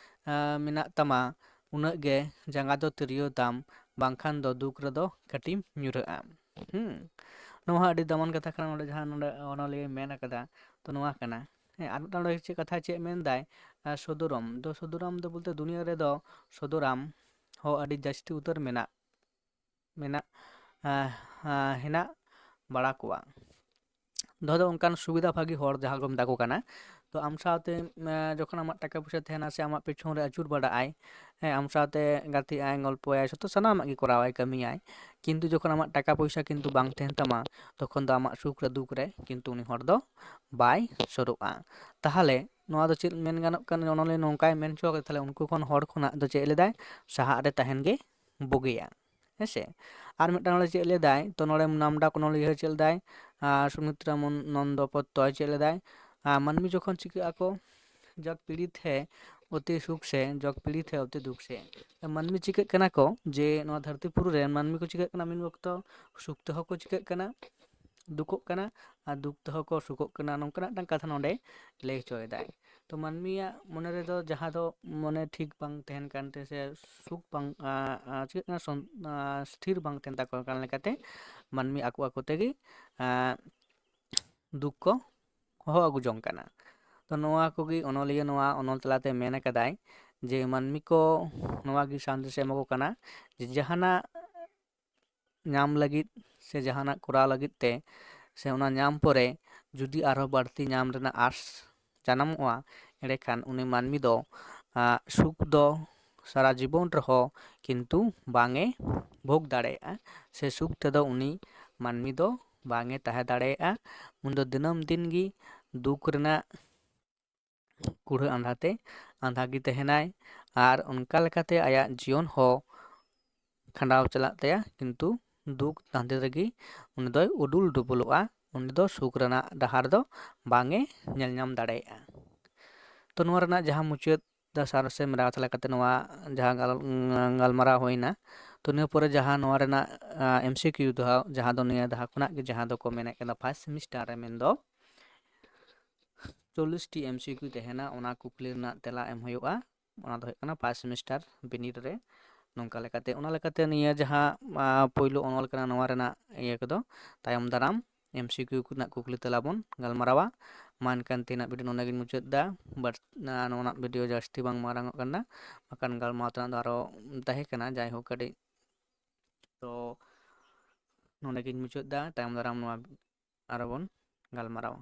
ᱟᱸ, ᱢᱮᱱᱟᱜ ᱛᱟᱢᱟ, ᱩᱱᱟᱹᱜ ᱜᱮ ᱡᱟᱸᱜᱟ ᱫᱚ ᱛᱤᱨᱭᱳ ᱛᱟᱢ, ᱵᱟᱝᱠᱷᱟᱱ ᱫᱚ ᱫᱩᱠ ᱨᱮᱫᱚ ᱠᱟᱹᱴᱤᱡ ᱧᱩᱨᱦᱟᱹᱜᱼᱟ᱾ ᱦᱩᱸ, ᱱᱚᱣᱟ ᱦᱚᱸ ᱟᱹᱰᱤ ᱫᱟᱢᱟᱱ ᱠᱟᱛᱷᱟ ᱠᱟᱱᱟ᱾ ᱱᱚᱰᱮ ᱡᱟᱦᱟᱸ ᱱᱚᱰᱮ ᱚᱱᱚᱞᱤᱭᱟᱹᱭ ᱢᱮᱱ ᱟᱠᱟᱫᱟ, ᱛᱚ ᱱᱚᱣᱟ ᱠᱟᱱᱟ᱾ ᱦᱮᱸ, ᱟᱨ ᱢᱤᱫᱴᱟᱝ ᱱᱚᱰᱮ ᱪᱮᱫ ᱠᱟᱛᱷᱟ, ᱪᱮᱫ ᱢᱮᱱᱫᱟᱭ? ᱟᱨ ᱥᱚᱫᱚᱨᱚᱢ ᱫᱚ, ᱥᱚᱫᱚᱨᱟᱢ ᱫᱚ ᱵᱚᱞᱛᱮ ᱫᱩᱱᱤᱭᱟᱹ ᱨᱮᱫᱚ ᱥᱚᱫᱚᱨᱟᱢ ᱦᱚᱸ ᱟᱹᱰᱤ ᱡᱟᱹᱥᱛᱤ ᱩᱛᱟᱹᱨ ᱢᱮᱱᱟᱜ, ᱢᱮᱱᱟᱜ, ᱟᱸ, ᱟᱸ, ᱦᱮᱱᱟᱜ ᱵᱟᱲᱟ ᱠᱚᱣᱟ᱾ ᱫᱚ ᱫᱚ ᱚᱱᱠᱟᱱ ᱥᱩᱵᱤᱫᱷᱟ ᱵᱷᱟᱹᱜᱤ ᱦᱚᱲ ᱡᱟᱦᱟᱸ ᱠᱚ ᱢᱮᱛᱟ ᱠᱚ ᱠᱟᱱᱟ᱾ ᱛᱚ ᱟᱢ ᱥᱟᱶᱛᱮ, ᱮᱸ, ᱡᱚᱠᱷᱚᱱ ᱟᱢᱟᱜ ᱴᱟᱠᱟ ᱯᱚᱭᱥᱟ ᱛᱟᱦᱮᱱᱟ ᱥᱮ ᱟᱢᱟᱜ ᱯᱮᱪᱷᱚᱱ ᱨᱮ ᱟᱹᱪᱩᱨ ᱵᱟᱲᱟᱜᱼᱟᱭ, ᱦᱮᱸ, ᱟᱢ ᱥᱟᱶᱛᱮ ᱜᱟᱛᱮᱜ ᱟᱭ, ᱜᱚᱞᱯᱚᱭᱟᱭ, ᱡᱚᱛᱚ ᱥᱟᱱᱟᱢᱟᱜ ᱜᱮ ᱠᱚᱨᱟᱣᱟᱭ, ᱠᱟᱹᱢᱤᱭᱟᱭ, ᱠᱤᱱᱛᱩ ᱡᱚᱠᱷᱚᱱ ᱟᱢᱟᱜ ᱴᱟᱠᱟ ᱯᱚᱭᱥᱟ ᱠᱤᱱᱛᱩ ᱵᱟᱝ ᱛᱟᱦᱮᱱ ᱛᱟᱢᱟ, ᱛᱚᱠᱷᱚᱱ ᱫᱚ ᱟᱢᱟᱜ ᱥᱩᱠ ᱨᱮ ᱫᱩᱠ ᱨᱮ ᱠᱤᱱᱛᱩ ᱩᱱᱤ ᱦᱚᱲ ᱫᱚ ᱵᱟᱭ ᱥᱩᱨᱩᱜᱼᱟ᱾ ᱛᱟᱦᱚᱞᱮ ᱱᱚᱣᱟ ᱫᱚ ᱪᱮᱫ ᱢᱮᱱ ᱜᱟᱱᱚᱜ ᱠᱟᱱᱟ? ᱚᱱᱚᱞᱤᱭᱟᱹ ᱱᱚᱝᱠᱟᱭ ᱢᱮᱱ ᱦᱚᱪᱚ ᱠᱟᱫᱟ, ᱛᱟᱦᱚᱞᱮ ᱩᱱᱠᱩ ᱠᱷᱚᱱ ᱦᱚᱲ ᱠᱷᱚᱱᱟᱜ ᱫᱚ ᱪᱮᱫ ᱞᱮᱫᱟᱭ? ᱥᱟᱦᱟᱜ ᱨᱮ ᱛᱟᱦᱮᱱ ᱜᱮ ᱵᱩᱜᱤᱭᱟ᱾ ᱦᱮᱸ ᱥᱮ? ᱟᱨ ᱢᱤᱫᱴᱟᱝ ᱱᱚᱰᱮ ᱪᱮᱫ ᱞᱮᱫᱟᱭ? ᱛᱚ ᱱᱚᱰᱮ ᱱᱟᱢᱰᱟᱠ ᱚᱱᱚᱞᱤᱭᱟᱹ ᱪᱮᱫ ᱞᱮᱫᱟᱭ? ᱟᱨ ᱥᱩᱢᱤᱛᱨᱟ ᱢᱚᱱ-, ᱱᱚᱱᱫᱚᱯᱚᱛᱛᱚᱭ ᱪᱮᱫ ᱞᱮᱫᱟᱭ? ᱟᱨ ᱢᱟᱹᱱᱢᱤ ᱡᱚᱠᱷᱚᱱ ᱪᱤᱠᱟᱹᱜ ᱟᱠᱚ, ᱡᱚᱜᱽ ᱯᱤᱲᱤᱛ ᱦᱮ ᱚᱛᱤ ᱥᱩᱠ ᱥᱮ, ᱡᱚᱜᱽ ᱯᱤᱲᱤᱛ ᱦᱮ ᱚᱛᱤ ᱫᱩᱠ ᱥᱮ᱾ ᱢᱟᱹᱱᱢᱤ ᱪᱤᱠᱟᱹᱜ ᱠᱟᱱᱟ ᱠᱚ ᱡᱮ ᱱᱚᱣᱟ ᱫᱷᱟᱹᱨᱛᱤ ᱯᱩᱨᱤ ᱨᱮ ᱢᱟᱹᱱᱢᱤ ᱠᱚ ᱪᱤᱠᱟᱹᱜ ᱠᱟᱱᱟ, ᱢᱤᱫ ᱚᱠᱛᱚ ᱥᱩᱠ ᱛᱮᱦᱚᱸ ᱠᱚ ᱪᱤᱠᱟᱹᱜ ᱠᱟᱱᱟ, ᱫᱩᱠᱚᱜ ᱠᱟᱱᱟ, ᱟᱨ ᱫᱩᱠ ᱛᱮᱦᱚᱸ ᱠᱚ ᱥᱩᱠᱚᱜ ᱠᱟᱱᱟ, ᱱᱚᱝᱠᱟᱱᱟᱜ ᱢᱤᱫᱴᱟᱝ ᱠᱟᱛᱷᱟ ᱱᱚᱰᱮ ᱞᱟᱹᱭ ᱦᱚᱪᱚᱭᱮᱫᱟᱭ᱾ ᱛᱚ ᱢᱟᱹᱱᱢᱤᱭᱟᱜ ᱢᱚᱱᱮ ᱨᱮᱫᱚ ᱡᱟᱦᱟᱸ ᱫᱚ ᱢᱚᱱᱮ ᱴᱷᱤᱠ ᱵᱟᱝ ᱛᱟᱦᱮᱱ ᱠᱟᱱᱛᱮ ᱥᱮ ᱥᱩᱠ ᱵᱟᱝ, ᱟ, ᱟ, ᱪᱤᱠᱟᱹᱜ ᱠᱟᱱᱟ, ᱥᱚᱱ-, ᱟ, ᱥᱛᱷᱤᱨ ᱵᱟᱝ ᱛᱟᱦᱮᱱ ᱛᱟᱠᱚ ᱠᱟᱱ ᱞᱮᱠᱟᱛᱮ ᱢᱟᱹᱱᱢᱤ ᱟᱠᱚ ᱟᱠᱚ ᱛᱮᱜᱮ, ᱟ, ᱫᱩᱠ ᱠᱚ ᱦᱚᱦᱚ ᱟᱹᱜᱩ ᱡᱚᱝ ᱠᱟᱱᱟ᱾ ᱛᱚ ᱱᱚᱣᱟ ᱠᱚᱜᱮ ᱚᱱᱚᱞᱤᱭᱟᱹ ᱱᱚᱣᱟ ᱚᱱᱚᱞ ᱛᱟᱞᱟᱛᱮ ᱢᱮᱱ ᱟᱠᱟᱫᱟᱭ ᱡᱮ ᱢᱟᱹᱱᱢᱤ ᱠᱚ ᱱᱚᱣᱟ ᱜᱮ ᱥᱟᱸᱫᱮᱥ ᱮ ᱮᱢᱟ ᱠᱚ ᱠᱟᱱᱟ ᱡᱮ ᱡᱟᱦᱟᱱᱟᱜ ᱧᱟᱢ ᱞᱟᱹᱜᱤᱫ ᱥᱮ ᱡᱟᱦᱟᱱᱟᱜ ᱠᱚᱨᱟᱣ ᱞᱟᱹᱜᱤᱫ ᱛᱮ ᱥᱮ ᱚᱱᱟ ᱧᱟᱢ ᱯᱚᱨᱮ ᱡᱩᱫᱤ ᱟᱨᱦᱚᱸ ᱵᱟᱹᱲᱛᱤ ᱧᱟᱢ ᱨᱮᱱᱟᱜ ᱟᱸᱥ ᱡᱟᱱᱟᱢᱚᱜᱼᱟ, ᱮᱸᱰᱮᱠᱷᱟᱱ ᱩᱱᱤ ᱢᱟᱹᱱᱢᱤ ᱫᱚ ᱥᱩᱠ ᱫᱚ ᱥᱟᱨᱟ ᱡᱤᱵᱚᱱ ᱨᱮᱦᱚᱸ ᱠᱤᱱᱛᱩ ᱵᱟᱝ ᱮ ᱵᱷᱳᱜᱽ ᱫᱟᱲᱮᱭᱟᱜᱼᱟ, ᱥᱮ ᱥᱩᱠ ᱛᱮᱫᱚ ᱩᱱᱤ ᱢᱟᱹᱱᱢᱤ ᱫᱚ ᱵᱟᱝ ᱮ ᱛᱟᱦᱮᱸ ᱫᱟᱲᱮᱭᱟᱜᱼᱟ᱾ ᱩᱱᱤ ᱫᱚ ᱫᱤᱱᱟᱹᱢ ᱫᱤᱱ ᱜᱮ ᱫᱩᱠ ᱨᱮᱱᱟᱜ ᱠᱩᱲᱦᱟᱹ ᱟᱸᱫᱷᱟ ᱛᱮ ᱟᱸᱫᱷᱟ ᱜᱮ ᱛᱟᱦᱮᱱᱟᱭ᱾ ᱟᱨ ᱚᱱᱠᱟ ᱞᱮᱠᱟᱛᱮ ᱟᱭᱟᱜ ᱡᱤᱭᱚᱱ ᱦᱚᱸ ᱠᱷᱟᱸᱰᱟᱣ ᱪᱟᱞᱟᱜ ᱛᱟᱭᱟ, ᱠᱤᱱᱛᱩ ᱫᱩᱠ ᱛᱟᱸᱫᱮ ᱨᱮᱜᱮ ᱩᱱᱤ ᱫᱚᱭ ᱩᱰᱩᱞ ᱰᱩᱵᱩᱞᱚᱜᱼᱟ᱾ ᱩᱱᱤ ᱫᱚ ᱥᱩᱠ ᱨᱮᱱᱟᱜ ᱰᱟᱦᱟᱨ ᱫᱚ ᱵᱟᱝ ᱮ ᱧᱮᱞ ᱧᱟᱢ ᱫᱟᱲᱮᱭᱟᱜᱼᱟ᱾ ᱛᱚ, ᱱᱚᱣᱟ ᱨᱮᱱᱟᱜ ᱡᱟᱦᱟᱸ ᱢᱩᱪᱟᱹᱫ ᱫᱟ ᱥᱟᱨ ᱥᱮ ᱢᱮᱨᱟ ᱠᱟᱛᱷᱟ ᱞᱮᱠᱟᱛᱮ ᱱᱚᱣᱟ ᱡᱟᱦᱟᱸ ᱜᱟᱞ-, ᱜᱟᱞᱢᱟᱨᱟᱣ ᱦᱩᱭᱱᱟ᱾ ᱛᱚ, ᱱᱤᱭᱟᱹ ᱯᱚᱨᱮ ᱡᱟᱦᱟᱸ ᱱᱚᱣᱟ ᱨᱮᱱᱟᱜ ᱮᱢ ᱥᱤ ᱠᱤᱭᱩ ᱫᱚ ᱦᱟᱸᱜ, ᱡᱟᱦᱟᱸ ᱫᱚ ᱱᱤᱭᱟᱹ ᱫᱷᱟᱣ ᱠᱷᱚᱱᱟᱜ ᱜᱮ, ᱡᱟᱦᱟᱸ ᱫᱚᱠᱚ ᱢᱮᱱᱮᱫ ᱠᱟᱱᱟ ᱯᱷᱟᱥᱴ ᱥᱮᱢᱤᱥᱴᱟᱨ ᱨᱮ, ᱢᱮᱱᱫᱚ ᱪᱚᱞᱞᱤᱥ ᱴᱤ ᱮᱢ ᱥᱤ ᱠᱤᱭᱩ ᱛᱟᱦᱮᱱᱟ, ᱚᱱᱟ ᱠᱩᱠᱞᱤ ᱨᱮᱱᱟᱜ ᱛᱮᱞᱟ ᱮᱢ ᱦᱩᱭᱩᱜᱼᱟ᱾ ᱚᱱᱟ ᱫᱚ ᱦᱩᱭᱩᱜ ᱠᱟᱱᱟ ᱯᱷᱟᱥᱴ ᱥᱮᱢᱤᱥᱴᱟᱨ ᱵᱤᱱᱤᱰ ᱨᱮ᱾ ᱱᱚᱝᱠᱟ ᱞᱮᱠᱟᱛᱮ, ᱚᱱᱟ ᱞᱮᱠᱟᱛᱮ ᱱᱤᱭᱟᱹ ᱡᱟᱦᱟᱸ, ᱟ, ᱯᱳᱭᱞᱳ ᱚᱱᱚᱞ ᱠᱟᱱᱟ, ᱱᱚᱣᱟ ᱨᱮᱱᱟᱜ ᱤᱭᱟᱹ ᱠᱚᱫᱚ ᱛᱟᱭᱚᱢ ᱫᱟᱨᱟᱢ ᱮᱢ ᱥᱤ ᱠᱤᱭᱩ ᱨᱮᱱᱟᱜ ᱠᱩᱠᱞᱤ ᱛᱮᱞᱟ ᱵᱚᱱ ᱜᱟᱞᱢᱟᱨᱟᱣᱟ᱾ ᱢᱟ ᱮᱱᱠᱷᱟᱱ ᱛᱮᱦᱮᱧᱟᱜ ᱵᱷᱤᱰᱤᱭᱳ ᱱᱚᱸᱰᱮ ᱜᱤᱧ ᱢᱩᱪᱟᱹᱫ ᱮᱫᱟ᱾ But, ᱟ, ᱱᱚᱣᱟ ᱨᱮᱱᱟᱜ ᱵᱷᱤᱰᱤᱭᱳ ᱡᱟᱹᱥᱛᱤ ᱵᱟᱝ ᱢᱟᱨᱟᱝ ᱚᱜ ᱠᱟᱱᱟ, ᱵᱟᱠᱷᱟᱱ ᱜᱟᱞᱢᱟᱨᱟᱣ ᱛᱮᱱᱟᱜ ᱫᱚ ᱟᱨᱚ ᱛᱟᱦᱮᱸ ᱠᱟᱱᱟ᱾ ᱡᱟᱭᱦᱳᱠ, ᱠᱟᱹᱴᱤᱡ ᱛᱚ ᱱᱚᱸᱰᱮ ᱜᱤᱧ ᱢᱩᱪᱟᱹᱫ ᱮᱫᱟ᱾ ᱛᱟᱭᱚᱢ ᱫᱟᱨᱟᱢ ᱱᱚᱣᱟ ᱟᱨᱚ ᱵᱚᱱ ᱜᱟᱞᱢᱟᱨᱟᱣᱟ᱾